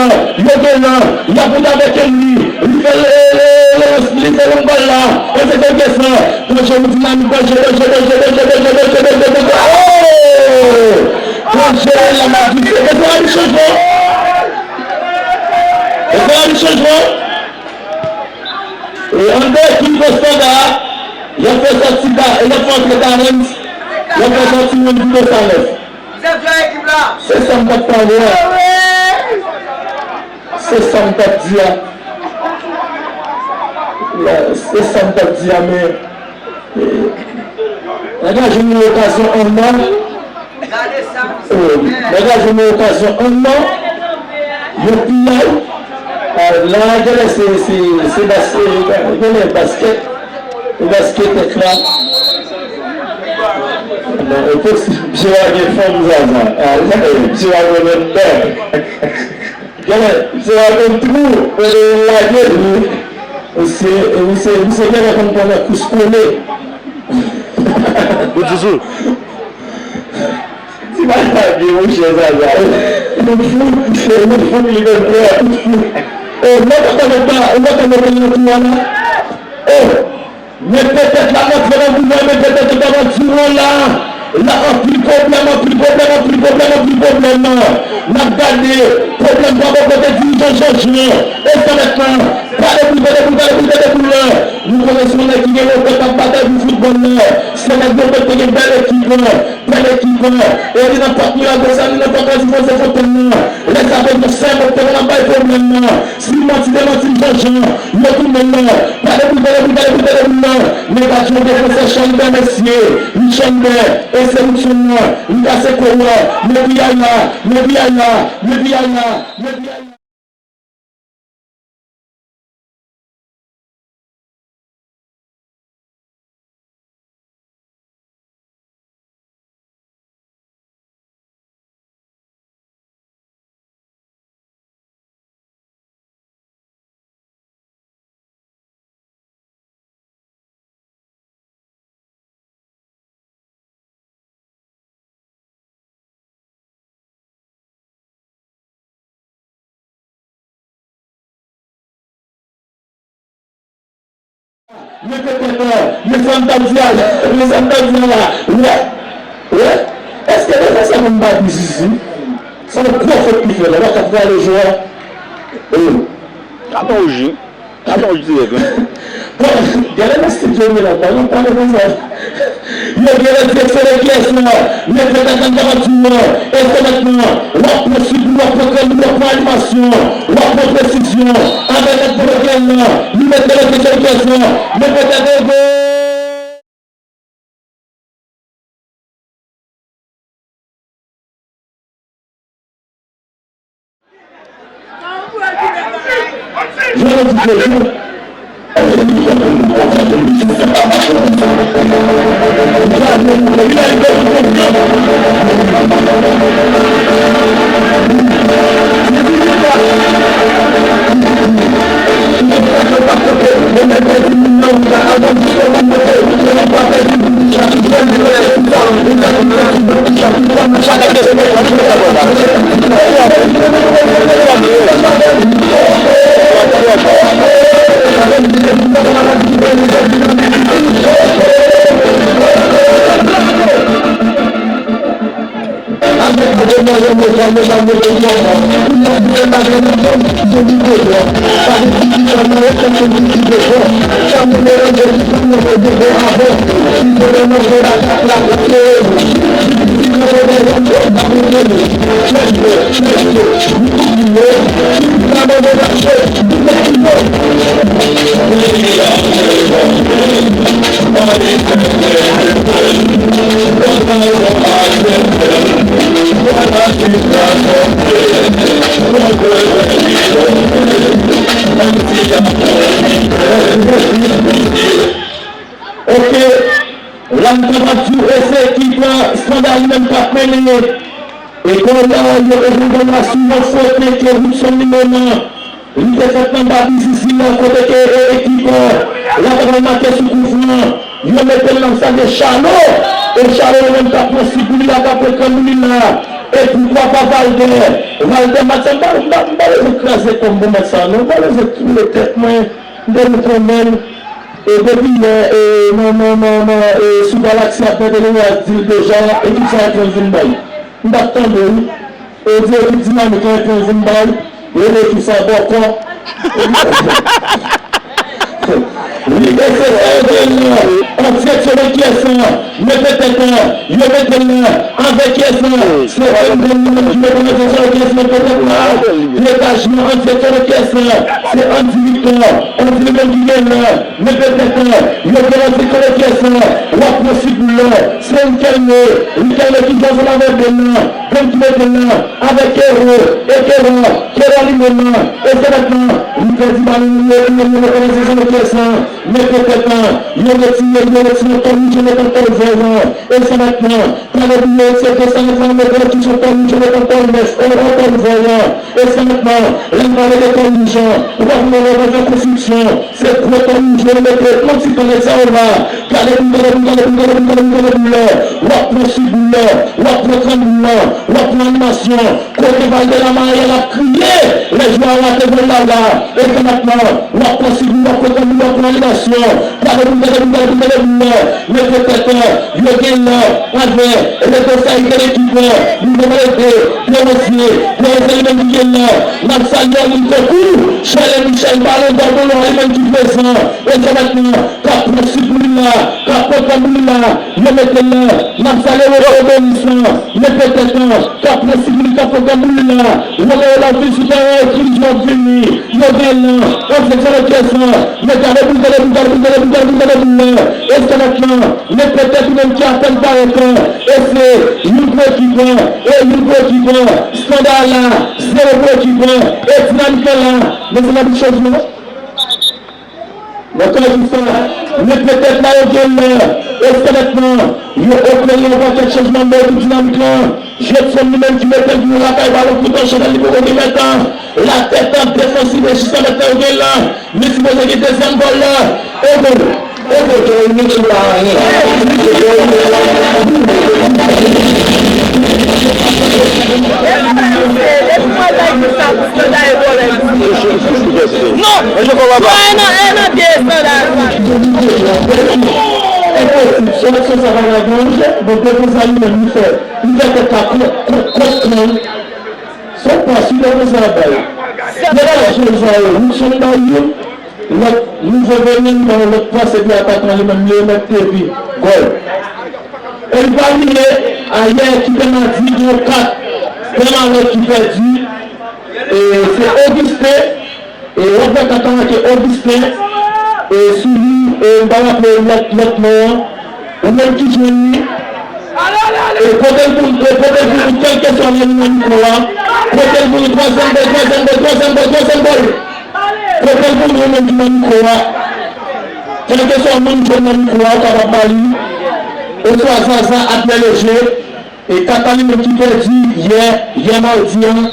yo gen lan, y ap moute avèk Henry. Li fè, li fè long bal la. An se kèlkeswa. Danje ou dinamik, danje, danje, danje. Oh! Danje la, m ap di, se, se pa yon chanjman. E fè yon chanjman. E anndan ekip Estanda a, y ap fè sòti Da-, y ap fè antre Darens, y ap fè sòti Wendy Gonçalves. Se sa m t ap pale a. Se sa m t ap di a. Se sa m t ap di a, men, e, nèg la jwenn yon okazyon anndan. Nèg la jwenn yon okazyon anndan, yon piyay. A, la, genlè se, se, se bas-, e, genlè baskèt, e baskèt tèt la. Non, e posib, misye pa gen fanm zaza. A, misye pa gen menm dè. Genlè, misye pa konn twou, kote yo lage l. Misye, misye, misye genlè konn pran nan kous kole. Ti bagay la byen, monchè, sa, sa. Kout fout, se kout fout li konn pran, kout fout. O, mwen pa konn pa, mwen pa konn mete nan tou a la. O, men petèt la, mwen fè nan mouvman, men petèt yo ta nan tou a la. La anpil pwoblèm, anpil pwoblèm, anpil pwoblèm, anpil pwoblèm. N ap gade pwoblèm pa bò kote dirijan Jean Jean. E sa mèt lan. Gade boul, gade boul, gade boul, gade boul. Nou konnen se yon nèg ki gen lontan k ap batay pou foutbòl la. Se nèg lontan ki te gen bèl ekip lan. Bèl ekip lan. E li nan pòt Miragwàn sa, li nan pòt Ladifonse Fontèn nan. Lèzavèk nan sèl moun ki te konn ap bay pwoblèm nan. Si m manti, demanti m Jean Jean. Yo tounen nan. Gade boul, gade boul, gade boul, gade boul lan. Men gad yon defansè Chalbè, mesye. Li Chalbè. E se Woodson nan. Li kase kou an. Men piyay la. Men piyay la. Men piyay la. Men piyay la. Men petèt, men sa m t ap di a, men sa m t ap di a la. Wè, wè. Èske defansè moun pa di sisi? Se yon gwo fot li fè la, pa t ap vale jwe a. Wi. Gade yon ji. Gade yon ji dirèk, wi. Bon, gade nan estidyo Milan, pa yon pale konsa. Yo gen nan direksyon de pyès la, men petèt nan garanti an, e se mentnan, w ap pran sipli, w ap pran krann, w ap pran animasyon, w ap pran presizyon, avèk nèg pran krann nan, li mete nan direksyon de pyès la, men petèt e gòl! Ok, la m kapab di w, e se ekip Standard li menm k ap mennen. E gòl la, yo ouvri gòl la sou yon fote ke Woodson li menm, li te fèt nan ba B C C a, kote ke, e, ekip, e, la t ap make sou koufran. Yo mete l nan sa de Chalo. E Chalo li menm k ap pran sipli la, k ap pran kanbouli la. E poukwa pa Valder? Valder, match sa, m pa, m pa, m pa bezwen kraze kò m pou match sa, non. M pa bezwen toule tèt mwen. M te nou konnen l. E depi yè, e, nan, nan, nan, nan, e, sou Galaxy ap mete nou a di l deja, ekip sa a pran vin bay. M t ap tande, wi. E di ekip Dinamik la pran vin bay. Yo rele ekip sa bòkò. Wi, e se sa yo gen nan an direksyon de pyès lan. Men petèt, yo mete l la avèk pyès lan. Se Andy menm ki mete l nan direksyon de pyès lan petèt la. Degajman an direksyon de pyès lan. Se Andy Victor. Andy li menm ki gen la. Men petèt, yo gen Andy direksyon de pyès lan. W ap pran sipli lan. Se Riquelme. Riquelme ki jwe ansanm avèk Ben lan. Ben ki mete l la. Avèk Kero. E Kero. Kero li menm. E se mentnan. Li pèdi balon li. Li menm li mete l nan direksyon de pyès lan. Men petèt, yo retire, yo retire Anthony Jonathan Tolvè. E se mentnan. Gade pou yo etye de sa, nou pral mete yon ti sou Tony Jean, Tony Jean, Tony Jean. E se mentnan, lè n pale de Tony Jean, ou pa vin nan rekonstriksyon. Se gwo Tony Jean, nou mete yon ti tan de sa yo la. Gade pou, gade pou, gade pou, gade pou, gade pou, gade pou lè. W ap pran sou boul la, w ap pran trann boul la, w ap pran animasyon. Kote Valder Lamaye l ap kriye, lè jwè a rate bòl la la. E se mentnan, w ap pran sou boul, w ap pran trann boul, w ap pran animasyon. Gade pou, gade pou, gade pou, gade pou lè. Men petèt, yo Yo gen la, avè, e lè konsa, li gen ekip la, li gen malete, Pierre Rosier, Pierre Rosier li menm ki gen la, n ap salye yon moun tankou Charles Michel Ballon d'Or Ballon li menm ki prezan, e se mentnan, k ap pran sik li la, k ap pran kanm li la, yo mete l la, n ap salye Rodo Donis la, men petèt, k ap pran sik li, k ap pran kanm li la, Romeo Lavi sou tèren, ekri di w ap vini, yo gen la, an fèt se le pyès la, men gade boul, gade boul, gade boul, gade boul, gade boul, gade boul la, e se mentnan, men petèt ou menm ki apèn parèt, e se youn pou ekip la, e youn pou ekip la, Standard la, zewo pou ekip la, e Dinamik la, men se nan bit chanjman. Nan kòdifè, men petèt la yo gen lè, e se mentnan, yo opere yon pakèt chanjman nan ekip Dinamik la, Jetson li menm ki mete l pou lakay balon koutan chandèl li poko gen mèt, latèt defansiv e jis nan mèt la yo gen la, men sipoze gen dezyèm gòl la, e gòl, e gòl, Jeremy ki pa anyen. Non! Non, e nan, e nan de estanda. Enposib, seleksyon sa pa ka gen yon jè, bon, depi sa li menm li fè, li fè tèt la kont, kont, kont, kont. Se yon pas, li depi sa bay. Degaje sa yo, Wilson bay youn, lòt nouvo veni, nimewo lòt pas, epi atakan li menm, Leonard Tevy, gòl. E li pa bliye, ayè ki te madi, gen yon kat, Pè Malèt ki pèdi, e se Augustin, e w ap wè kat la make Augustin, e sou li, e m pa raple lòt, lòt non an, ou menm ki jwenn li, e pote l pou, e pote l pou nou, kèlkeswa lè nou nan mikwo a, pote l pou nou, twazyèm gòl, twazyèm gòl, twazyèm gòl, twazyèm gòl, pote l pou nou, ou menm ki nan mikwo a, kèlkeswa moun jwenn nan mikwo a, ou kapab ba li, oswa Zaza, Adlè Leje, e kat la li menm ki pèdi yè, yè madi an,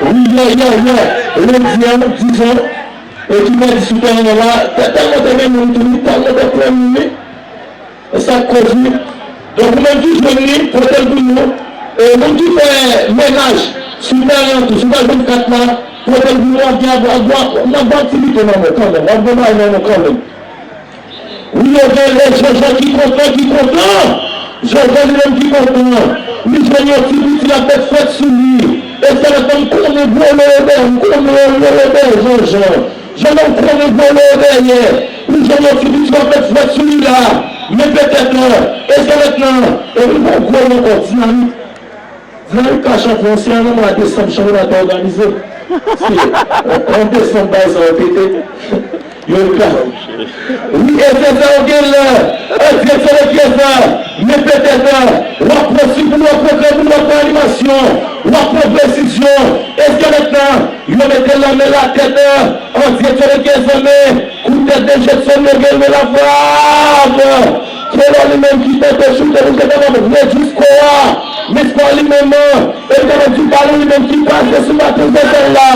wi, yè, yè, yè, lendi an, dizon, e ki pèdi sou tèren an la, tè-, tèlman te gen moun tou, wi, tèlman te plen moun, wi. E sa k koz, wi. Donk, ou menm ki jwenn li, pote l pou nou. E moun ki fè mennaj sou tèren an tou, si w ta jwenn kat la, pote l pou nou, w ap gen, w ap, w ap, w ap ba w ti biten nan men kanmenm, w ap gen bagay nan men kanmenm. Wi, yo gen Jean-Jean ki kontan, ki kontan. Jean-Jean li menm ki kontan. Li jwenn yon ti piti l ap met fwèt sou li. E se lè m konnen gwo lolo dèyè, m konnen yon lolo dèyè Jean-Jean. Jean-Jean m konnen gwo lolo dèyè. Li jwenn yon ti piti l ap met fwèt sou li la. Men petèt, e se mentnan. E li gon gwo lolo ankò, Dinamik. Dinamik ka chante, se nan mwa desanm chanpyona ta òganize. Se an desanm bagay sa yo pete. Yo ka. Wi, e se sa yo gen la. An direksyon de pyès la. Men petèt, w ap pran sik ou, w ap pran granmoun, w ap pran animasyon, w ap pran presizyon. E se mentnan, yo mete l nan men latèt, an direksyon de pyès la, men Kout tèt de Jetson, yo gen men la frap. Kelo li menm ki tante choute pou te kapab redwi skò a. Men skò a li menm, e li kapab di balon li menm ki pase sou matris de sèl la.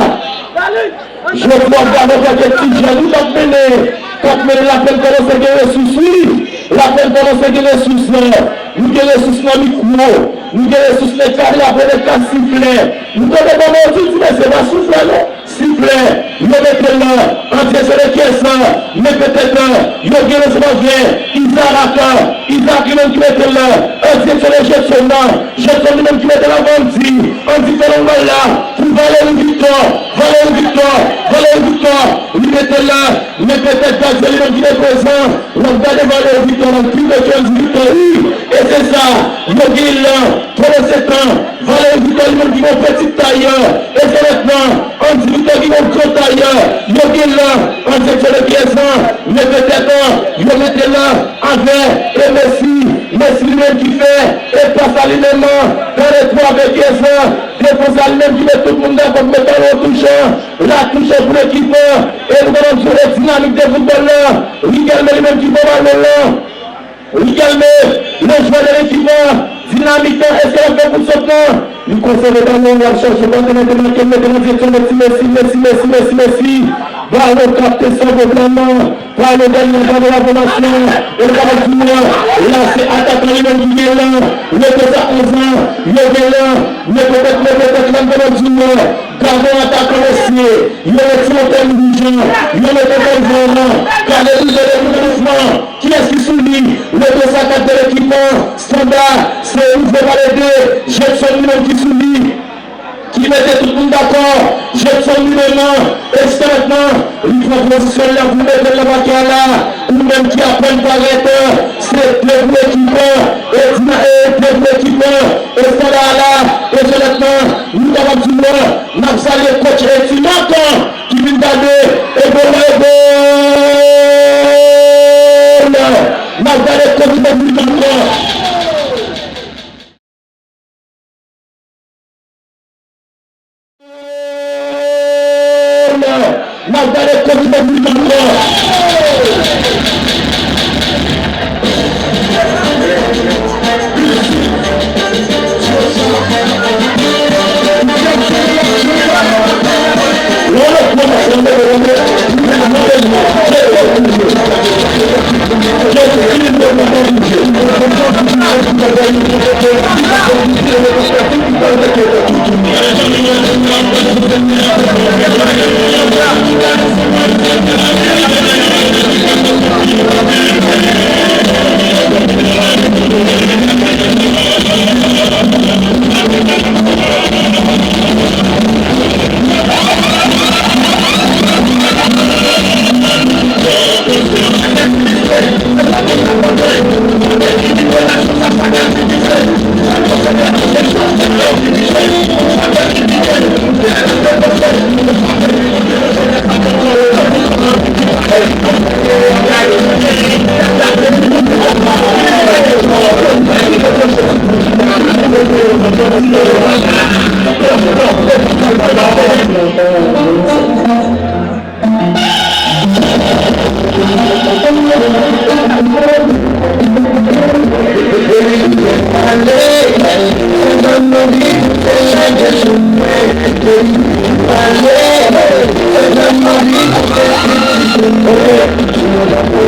Jodi a, gade yon pakèt ti jèn wi k ap mennen, k ap mennen, l ap fè n kòmanse gen resous wi. L ap fè n kòmanse gen resous la. Nou gen resous nan mikwo. Nou gen resous nan ekran, apre nan ka siflè. Nou tande kòman yo di, di mesye pa souflè non. Siflè, yo mete l la, an direksyon de pyès la, men petèt, yo gen lansman vè, Isaac, Isaac li menm ki mete l la, an direksyon de Jetson nan, Jetson li menm ki mete l avè Andy, Andy fè long bal la, pou Valery Victor, Valery Victor, Valery Victor, li mete l la, men petèt gadyen li menm ki te prezan, w ap gade Valery Victor nan pil de ke Andy Victor, wi, e se sa, yo gen l la, pandan se tan, Valery Victor li menm ki gon peti tay, e se mentnan, Andy Victor ki gon gran tay, yo gen l la, an direksyon de pyès la, men petèt, yo mete l la, avè, e Messi, Messi li menm ki fè, e pas la li menm, gade twò avè pyès la, defans la li menm ki met tout moun dakò pou met balon touch, la touch pou lekip, e nou kapab di e Dinamik de foutbòl la, Riquelme li menm ki pran balon la, Riquelme, le jwè de lekip la, Dinamik la, èske l ap fè kout sòt la? Li konsève balon, l ap chache patnè, mete nan kè, mete nan direksyon, Messi, Messi, Messi, Messi, Messi, Messi. Balon kapte san pwoblèm. Balon dènye, gade la fòmasyon. E l kapab di w, la se atakan li menm ki gen la. Mete sa onz lan, yo gen la. Mete tèt, mete tèt, la m kapab di w, gade yon atakan mesye. Yo mete yon tèm divijon. Yo mete tèm zòn. Gade li, gade mouvman. Kiyès ki sou li? Le Samba, se Nouvo Pale de Jetson li menm ki sou li, ki mete tout moun dakò. Jetson li menm nan, e jiskamentnan, li pran pozisyon l la pou mete l nan pakè a la. Ou menm ki apèn parèt, se de pou ekip lan, e Dina, e de pou ekip lan, e Samba a la, e jiskamentnan, nou kapab di w, n ap salye coach Etimac ki vin gade, e gòl la, e gòl! N ap gade coach Etimac. N ap gade kòman li t ap pran.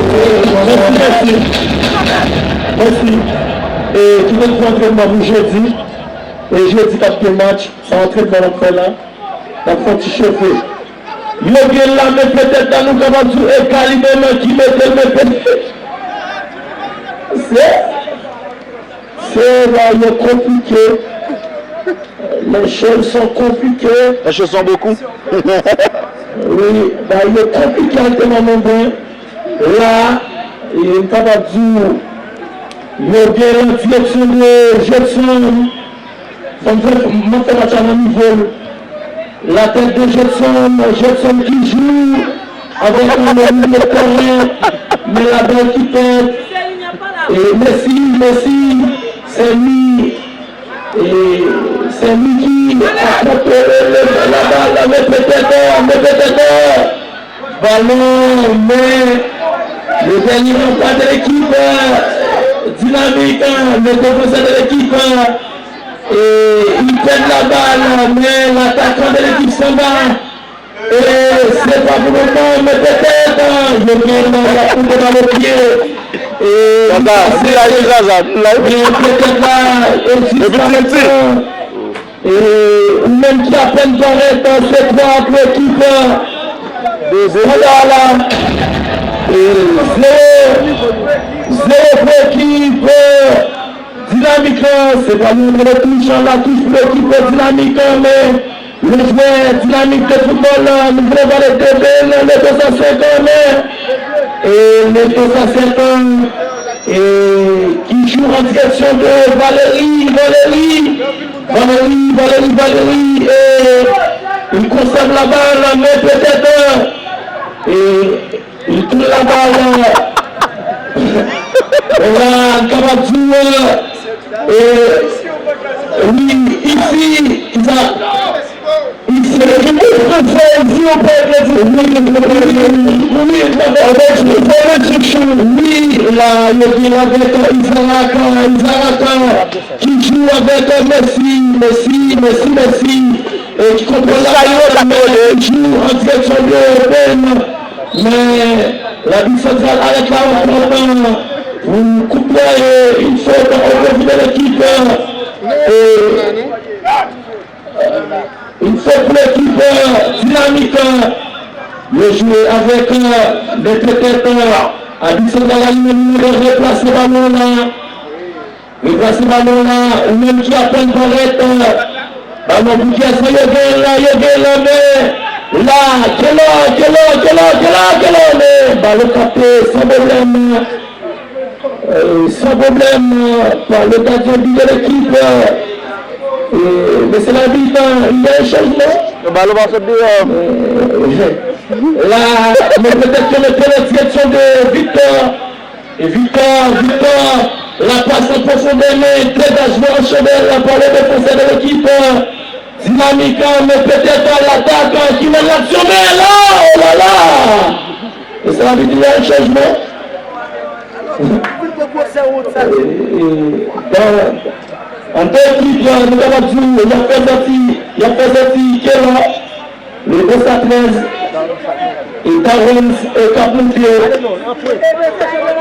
Mèsi, mèsi. Mèsi. E, kite n fè antrenman pou jedi. E jedi k ap gen match, se antrenman n ap fè la. N ap fè yon ti chofe. Yo gen la, men petèt la nou kapab di w e Kaliben ki mete l, men petèt. Se, se bagay yo konplike. Les choses sont compliquées. Les choses sont beaucoup. Wi, bagay yo konplike aktyèlman, men la, e m kapab di w, yo gen la direksyon de Jetson. Fò m fè, m ap fè match la nan nivo l. La tèt de Jetson, Jetson ki jwe avèk yon milye tèren, men la bal ki pèd. E Messi, Messi, se li, e se li ki ap kontwole le, la bal, men petèt, men petèt, balon, men le dènye anpa de lekip, e, Dinamik, e, le defansè de lekip, e, e, li pèd la bal, men latakan de lekip Samba, e, se pa pou moman, men petèt, e, yo gen nan la pou de bal o pye. E, Zaza, li la, li Zaza, li la. Men petèt la, e, jiskaprezan, e, ou menm ki apèn parèt, se twa pou ekip, e, Samba la. E, zewo, zewo pou ekip, e, Dinamik lan, se pa yon retouch an latouch pou ekip Dinamik lan, men le jwè dinamik de foutbòl, nou vle pale de Ben, le deux cent cinq an, men, e le deux cent cinq an, e ki jwe an direksyon de Valéry, Valéry, Valéry, Valéry, Valéry, e li konsève la bal, men petèt, e li tounen la bal. La, n kapab di w, e, wi, isi, Iza, isi, wi, wi, wi, wi, la, yo gen avèk Izarak, Izarak, ki jwe avèk Messi, Messi, Messi, Messi, e ki kontwole la bal, men ki jwe an direksyon de Ben. Men labit santral arèt la kontan pou kout pye, yon fot o pwofi de lekip, e, yon fot pou lekip Dinamik. Yo jwe avèk, e, men petèt, e, abit santral la li menm li replase balon la. Replase balon la, ou menm ki apèn parèt. Balon pou kiyès la, yo gen la, yo gen la, men la, Kelò, Kelò, Kelò, Kelò, Kelò, men balon kapte san pwoblèm. Euh, san pwoblèm, euh, pa le gadyen bi de lekip. Euh, mesye labit, euh, il y a un changement. Yo ba l yon maso deyò. Euh, la, men petèt ke mete nan direksyon de Victor. E Victor, Victor, la pas an pwofondè, men degajman an chandèl la pa le defansè de lekip. Dinamik, men petèt latak ki mennen laksyon, men la, oh la la! E sa vle di yon chanjman. Bon, an de ekip, nou kapab di, y ap fè sòti, y ap fè sòti Kelò, le dos à treize, e Darwens, e k ap moute.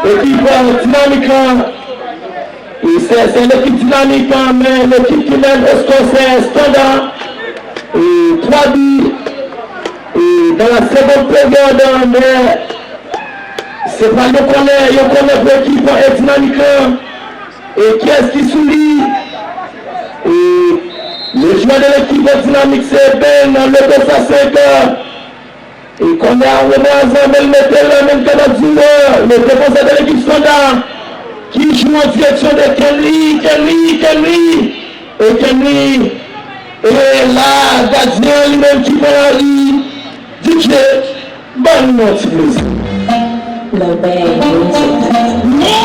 Ekip, euh, Dinamik lan, e se, se lekip Dinamik lan, men lekip ki mennen o skò se Standard, e twa bi, e dans la seconde période, men se pa yon kònè, yon kònè pou ekip, e Dinamik lan. E kiyès ki sou li? E le jwè de lekip Dinamik se Ben, le dos à cinq. E kònè a Romeo Azan, men l mete l nan men Kanadou, le defansè de lekip Standard, ki jwe an direksyon de Kenly, Kenly, Kenly. E Kenly, e la, gadyen li menm ki pran lari. D J, ban nou yon ti plezi. Love bag music.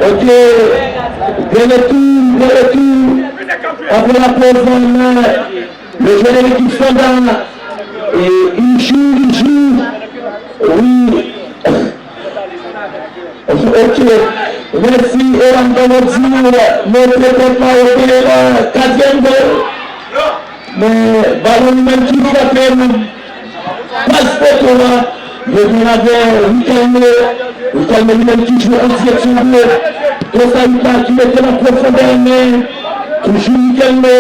Ok, de retour, de retour. Après la pause, on a le jeu de l'équipe Standard. Et il joue, il joue. Oui. Ok. Mèsi, Elan Damodi, men petèt pa yo gen katriyèm gòl. Men balon li menm ki frape nan pas poto a. Yo gen avè Riquelme. Riquelme li menm ki jwe an direksyon de Tosaïta ki mete nan pwofondè men toujou Riquelme.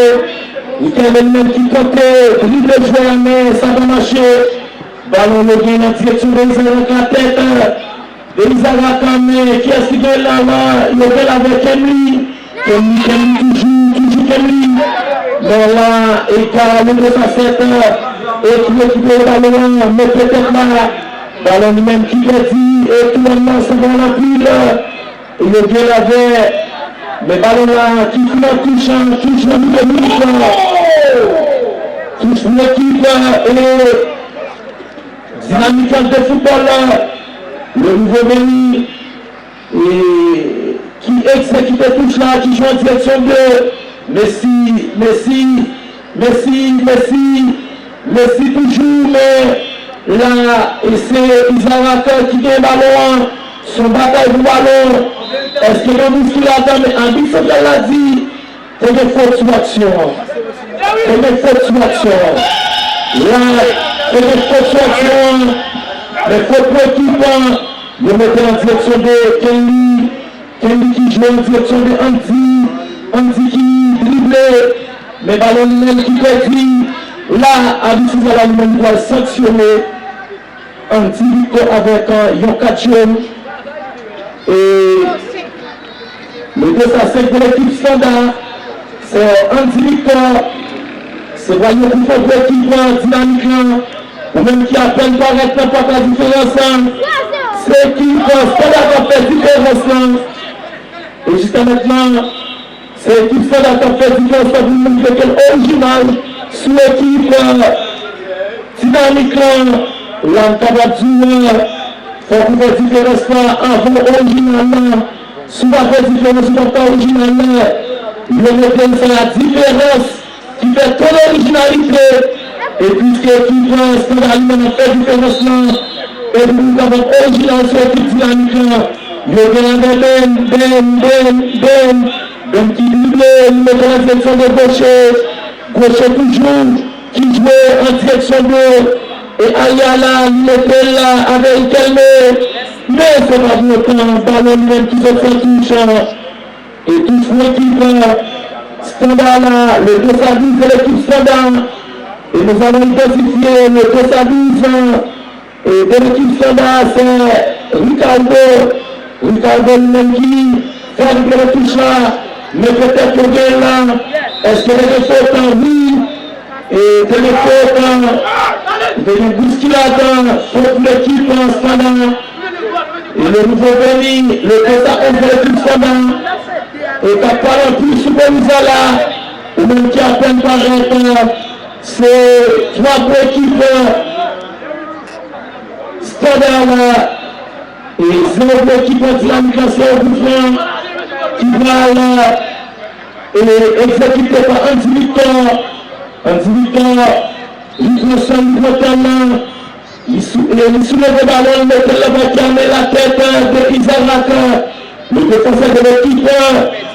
Riquelme li menm ki tante drible jwè a men sa pa mache. Balon yo gen nan direksyon de Izaraka tèt. Deniz Araka, men kiyès ki gen la la? Yo gen la avèk Kenly. Kenly, Kenly toujou, toujou Kenly. Men la, egal, le dos à sept. E ki rekipere balon an, men petèt la. Balon li menm ki pèdi, e tou an nan se bon anpil. Yo gen la avè, men balon la ki fin nan touch an, touch nan mitan. Touch pou ekip, e Dinamik de foutbòl, le nouveau venu, e ki egzekite touch la, ki jwe an direksyon de Messi, Messi, Messi, Messi, Messi toujou, men la, e se Izaraka ki gen balon an, se yon batay pou balon. Èske gen bouskil ladan, men abit santral la di, te gen fot sou aksyon an. Te gen fot sou aksyon an. La, te gen fot sou aksyon an. Men fot pou ekip an. Yo mete an direksyon de Kenly. Kenly ki jwe an direksyon de Andy. Andy ki drible. Men balon li menm ki pèdi. La, abit santral la li menm li pral sanksyone. Andy Victor avèk, euh, yon kat jòn. E le dos à cinq de l'équipe Standard, se Andy Victor. Se pral yon kout fò pou ekip, euh, Dinamik lan. Ou menm ki apèn parèt nan pòt la diferans lan. Se ekip, euh, Standard k ap fè diferans lan. E jiska mentnan, se ekip Standard k ap fè diferans la pou montre ke l orijinal. Si Pou ekip, eh, Dinamik lan, la m kapab di w, eh, fòk ou fè diferans lan avan orijinal lan. Si w pa fè diferans, ou p ap ka orijinal lan. Yo rele sa diferans ki fè ton orijinalite. E piske ekip, eh, Standard li menm ap fè diferans lan, epi pou nou kapab orijinal sou ekip Dinamik lan, yo gen avè Ben, Ben, Ben, Ben, Ben ki drible, li mete nan direksyon de Gwoche. Gwoche toujou ki jwe an direksyon de, e Aliala, li mete l la avè Riquelme. Men se pa pou otan, balon li menm ki sot fè touch. E touch pou ekip, eh, Standard la, le deux à douze de l'équipe Standard. Et nous allons identifier le deux à douze, eh, de l'équipe Standard, c'est Ricardo. Ricardo li menm ki fè rive nan touch la, men petèt yo gen la. Èske te gen fot? Wi. E te gen fot, te gen bouskilad, fot pou ekip Standard. E le nouveau venu, le deux à onze de l'équipe Standard. E k ap pale anpil sou Belize la, ou menm ki apèn parèt, se twa pou ekip Standard la. E zero pou ekip Dinamik lan, se yon kout fran ki pral, e, egzekite pa Andy Victor. Andy Victor, li pran swen, li pran tan nan, li sou, e, li souleve balon, li mete l nan pati a, men la tèt, e, de Isaac, e, le défenseur de l'équipe, e,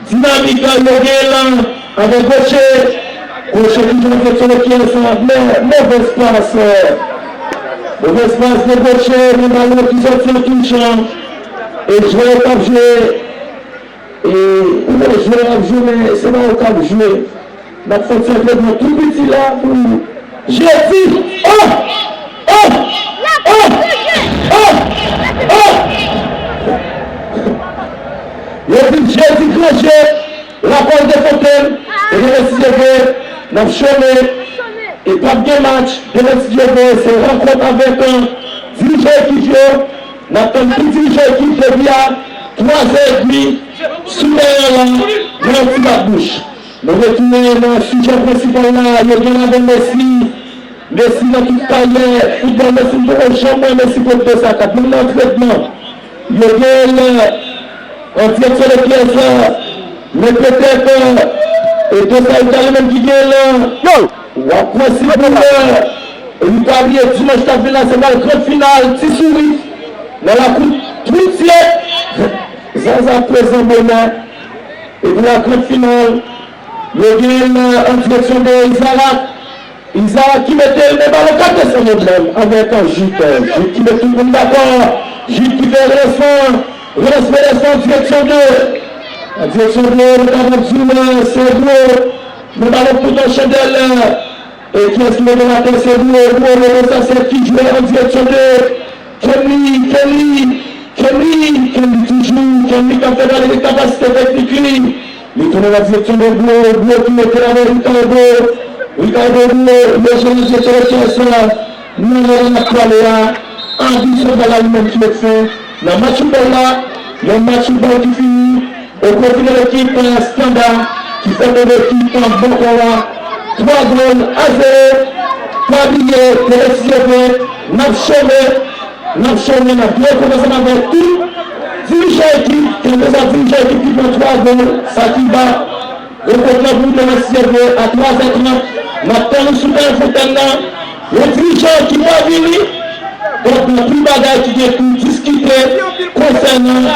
Dinamik lan, yo gen lan avèk Gwoche. Gwoche ki jwe direksyon de pyès lan, men movèz pas. Movèz pas de Gwoche, men balon ki sòti an touch. E jwè yo k ap jwe. E ou wè jwè yo ap jwe, men se pa yo k ap jwe. N ap fè ti antrenman tou piti la pou Jedi. Oh! Oh! Oh! Oh! Oh! Yo di jedi granje, lakòl de Fontenn, e demen si Dye vle, n ap chome, e p ap gen match, demen si Dye vle, se rankont avèk, eh, dirijan ekip yo, n ap tann tout dirijan ekip depi a twa zè edmi sou tèren an, nan yon ti bat bouch. Nou retounen nan sijè prensipal la, yo gen ladan Messi. Messi nan tout karyè foutbòl, Messi m poko janm wè Messi kot de sa k ap menm nan antrenman. Yo gen l an direksyon de pyès, men petèt, e de sa yo ta li menm ki gen l. Yo! W ap pran si pou, e nou pa bliye dimanch k ap vin la, se pral gran final, Ti Sourit, nan lakou Twitye. Zaza prezan bonè. E pou la gran final, yo gen l an direksyon de Isaac. Isaac ki mete l, men balon kate san pwoblèm avèk Jit. Jit ki met tout moun dakò. Jit ki fè relasman, relasman an direksyon de, an direksyon de, nou kapab di w, se Bro. Men balon pout an chandèl, e kiyès ki mete l atè, se Bro. Bro, Bro, sa se ki jwe an direksyon de Kenly, Kenly, Kenly, Kenly toujou, Kenly k ap fè gade de kapasite teknik li. Li tounen nan direksyon de Bro, Bro ki mete l avè Ricardo. Ricardo Bro, yo jwenn direksyon de pyès la. Nan lè n ap pale a, abit santral la li menm ki met fen nan match foutbòl la. Yon match foutbòl ki fini o pwofi de lekip Standard ki fè tonbe ekip Bòkò a twa gòl a zewo. Pa bliye, demen si Dye vle, n ap chome, n ap chome, n ap byen kontan ansanm avèk tout dirijan ekip, kenbe sa dirijan ekip ki pran twa gòl, sa ki ba rekò an pou demen si Dye vle a twa zè trant. N ap tann nou sou teren Fontenn nan. Yon dirijan ki pa vini, donk gen anpil bagay ki gen pou diskite konsènan